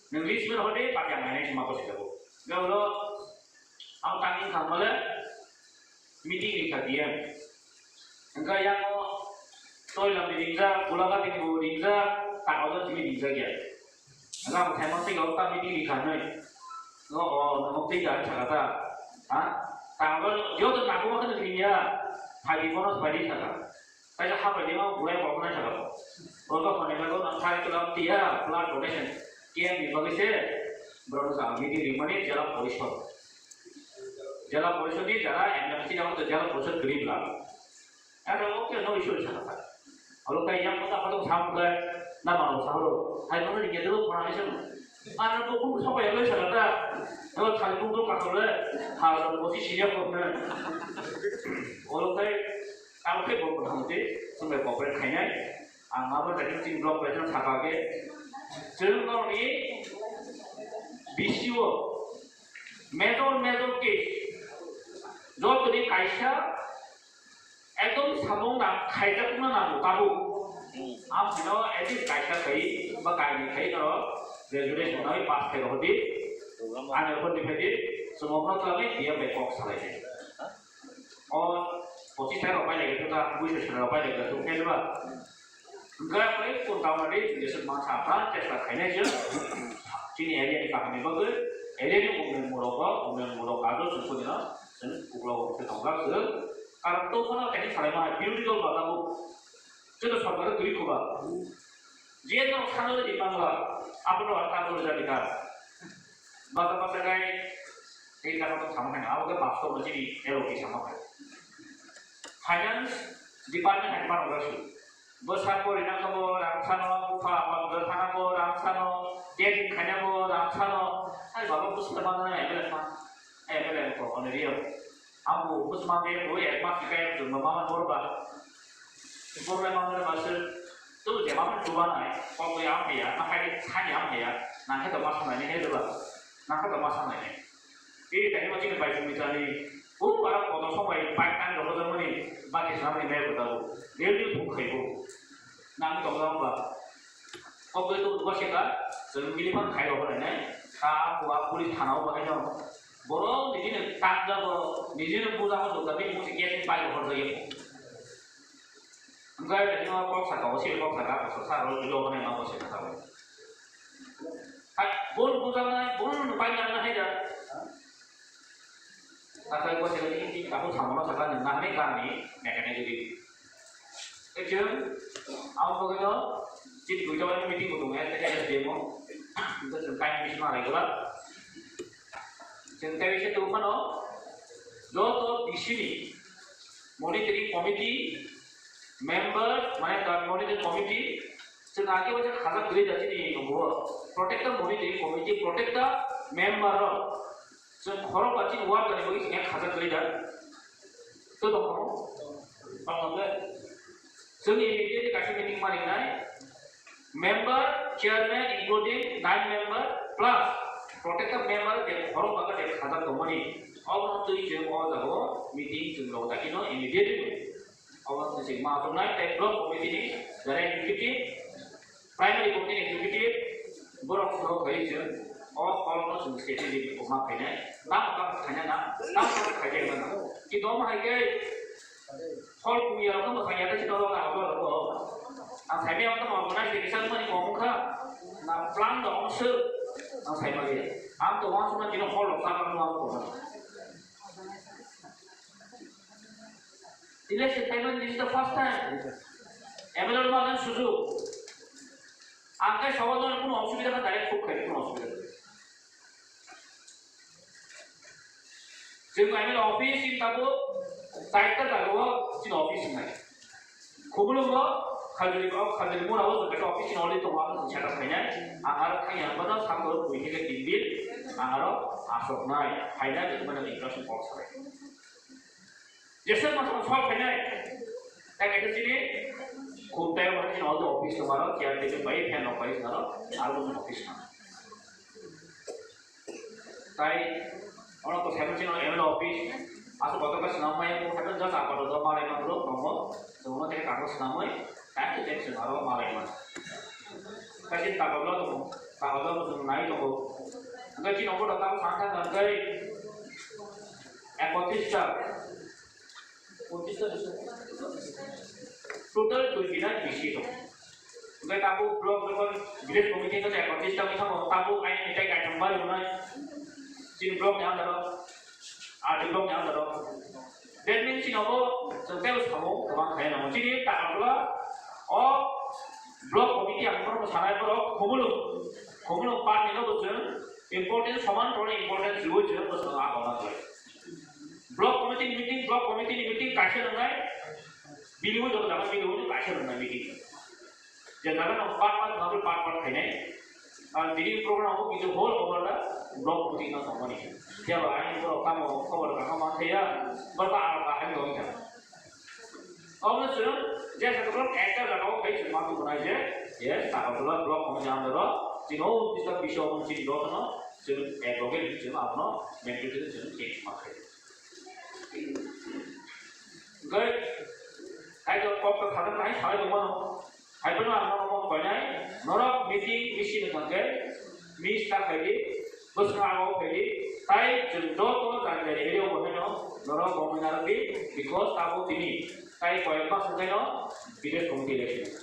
Nang list men hode, pati ang nai ma ko saka bo. Gaulo, ang tangin thang male, meeting ni kha D M. Hingke yang o Toilam ni ringjak, Gulagati ni bo ringjak, Takodo tini ringjak ya. Hingke ang thaiman tei kok ta meeting ni kha nai. No, o, no, tei kha saka ta. Ha? Takodo, yo to nangkukma khe ringya. Phai di bono phai di saka. Kaisa ha bai di ma bulai kok nai saka. Bo to khonai khe nang thai khe lam tiya, blood donation. K M ni bagwi se, borok no sa meeting ringmani jela porishod. Jela porishod ni jara M L A si jabo to jela porishod kwrwi bla. Aro oke no isu sa kha. Alo kai yang kota kota sam kai na ma sa ro. Hai no ni gedo pora ni sam. Ano to ku sa pa yalo sa ta. No thal ku to ka ko le. Ha lo ko si siya ko na. Alo kai ang ke bo ko thang te. Sampai ko pre khai nai. Ang abo da tin block bai thang sa ka ke. Chwng norokni B C O major major case jotoni kaisa ekdom samung nang khaijakna nango tabuk. Amsino at least kaisa khai ba kainwi khai norok graduation nai pass khai rohodi. Ani rohodi khai di, chwng okhorok khlaiwi D M bai kok salai di. O pochis tarik rok bai laiga thukha, buiso sera rok bai laiga thukha, khe ba? Hwnkhe bai kun tamani jesa ma sa ta chesta khainai se. Chini area ni kaham ni bagwi, area ni movement murok rok, movement murok kajo chwng kuni no, chwng uklo uklo tongjak se. Karon to phano kaisa salai ma birodhi dol ba tabuk. Joto sorkar twi khuba. Je no khano di bangla, abono ar kajo jani ka. Basa basa kai, ei kata to sama hai, abo ke basto mo chini, ero ki sama hai. Finance department hai maro gasu. Bwsa porina kabo rang sano, bupha bangla thana bo rang sano, date khaina bo rang sano. Hai baba bwsa mana na M L A ma, M L A ko on real. Ambo bwsa ma de bo ek mas kai jumma mama borba. Borba mama na basu. Tu jema ma chuba nai, ko ko ya am ya, na hai thani am ya, na hai to mas nai ne he dula. Na hai to mas nai ne. Ei tani ma chini bai sumi tani. O bara kodo somai pai tan ro ko mani, ba ke samani me ko daru. Del di phuk khai bo. Nang to ba ba. Ko ko to ko se ka, jeng mili pan khai ro ko nai. Ka ko a police thana o ba khai no. Boro nijini tak jago, nijini buja ko jota bi musi gas ni pai ko hor jai. Hingke tini o kok saka o, sini kok saka, kok saka o, jilo hwnwi ma bo se kha o. Hai, bun bujaknai, bun pai jaknai hai da. Takhai bo se tini tini kahu samono saka nang nahani kami, mechanic di. Ekjon, amo bagwi no, chini duita wani meeting bo tongo, S D M o. Hingke chwng time machine ma lai gula. Chwng tei se tongphano, joto D C ni monitoring committee member, mane, monitoring committee, chwng age waisa khajak kwrwi da chini tongo, protect the monitoring committee, protect the member rok. Chwng khorok ba chini worker ni bagwi chwng khajak kwrwi da. Tei tongphano, tongphano, chwng immediately kaisa meeting ma ringnai. Member, chairman, including nine member, plus protected member, je khorok baga je khajak tongmani, obo twi chwng o jaga o meeting chwng rok dakino immediately. Obo twi chwng ma tongnai, tei block committee ni jara executive, primary committee ni executive, borok khorok bai chwng o hall no chwng strategy ni ma khainai, tamo tamo khaina na, tamo tamo khaina na, ki dom hai khe, Hol kuya no mo kaya ta chino la ko ko. Ang sai me ang to mo na ke sa mani ko mo kha. Na plan do ang se. Ang sai ma ge. Ang to wan suna kino hol lo sa ko mo ko. Election time, this is the first time. M L A ma kan suju. Ang kai sawa do kuno osubida ka direct khub khai kuno osubida. Chwng M L A office ni tabuk chaita jaga o chini office wngnai. Khumulwngo Khajuri o Khajuri mura o chwng kaisa office ni already tongo, ang chwng setup khainai. Ang aro thangya ang bono sakno twi khe tin din ang aro asoknai. Phainai, tini mano interaction kok salai. Jesa masa solve khainai. Tei kaisa chini khum tei wngkha chini o office tongo aro chair table bai fan rok bai aro aro office tongo. Tai ono to seven chini M L A office. Aswk kotor khe swnam maya ko seven just apato do malai ma bro tongo. Tongo tei kagoj swnamwi time to time chwng aro malai ma. Kaisa takabla tongo, takabla bo chwng nai tongo. Hwnkhe chini obo da tamo sana thangkha hwnkhe ekotris ta. Total twenty nine B C tongo. Hwnkhe tabuk block jokon village committee hwnkhe ekotris ta wngwi thango, tabuk aini tei kaitham bai rwnai chini block ni under o, R D block ni under o. That means chini obo chwng teibo samung kwbang khaina nango. Chini takabla o block committee ang borokno sanai borok Khumulwng, Khumulwng park ni no bo chwng important soman borokno important riwi chwng bwskango a gona khlai. Block committee ni meeting, block committee ni meeting kaisa nangnai, bini o joto jaga bini o kaisa nangnai meeting. Je jaga no part part, part part khainai. Ar bini program o kisa whole over the block committee no tongmani. Jeba aini borok tamo khobor kaham man thaya, borok aro kaham dong thang. Omo chwng je jaga borok ekta jaga o khai chwng ma tubunai je, Yes, Agartala block committee under o, chini o tisa bisio chini dotono, chini advocate chini abono, mentor chini change ma khai. Hwnkhe, hai kok kok kha nai sai tongmano. Hai phano ang nono koinai, norok meeting misi ni thangkhe, miss ta khaidi, bwswk ang o khaidi, tai chwng joto jani jani area o bohaino norok bo mwnarokdi, because tabuk tini tai koyek mas wngkhaino bides committee election.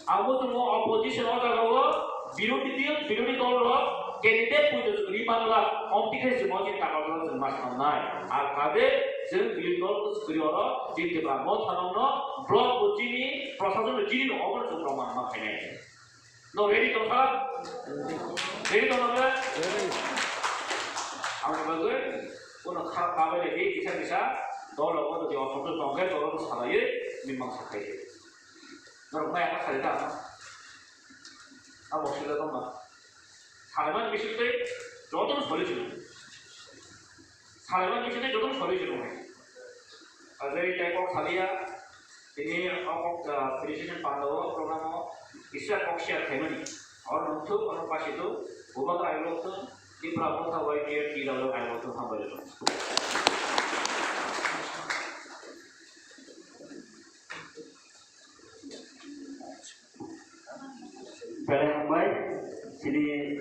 Ang bo chwngno opposition o jaga o birodhi dil, birodhi dol rok candidate poito chwng ri manla, omti khe chwng o chini taka rok chwng ma swnamnai. Ar kade chwng birodhi dol kwchwkri oro chini Tripura motha rokno block bo chini, prosason bo chini no obo chwng rok ma ma khainai. No ready tong kha? Ready tong kha? Ang bagwi kono kha kabai lagi kisa kisa dol rok bo jodi osonto tong khe dol rok salaiwi mimang sakhai. Norok maya kha sari ta. Abo sila tongma. Sari man bising tei joto sori sino. Sari man bising tei joto sori sino. Ajai tai kok salia. Ini okok, ah, felicitation pandao program o. Isa kok share khaimani. Or nungthuk, or pasitu. Bubagra ailokthuk. Tipra Motha Y T F T W ailokthuk hambai. Belai hambai, chini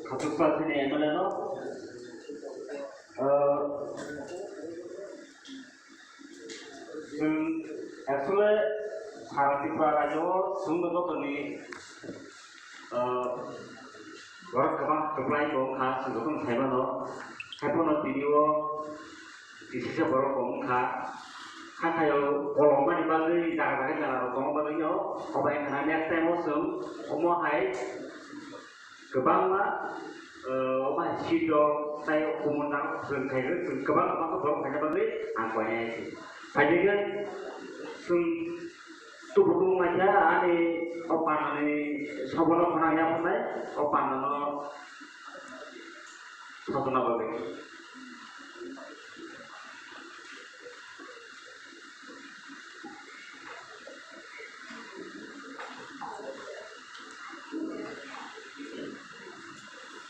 khatuksa chini M L A no. Ah, chwng actually sara Tripura rajyo o chwngno jotoni, ah, borok kwbang kwplai bo wngkha, chwng jotono sai mano. Haiphano tini o Kisa borok bo wngkha, hakhaio kolokmani bagwi jaga jaga mela rok tongma bagwi no, obo wngkha na next time o chwng omo hai kwbangma, eh, omo hai seat rok tei kumun rok chwng khai rw, chwng kwbang kwbang borok khaina bagwi ang koinai se. Phaidi khe chwng tubu tubu maisa ani o panani sobono khna ya phunai, o panano sotona bo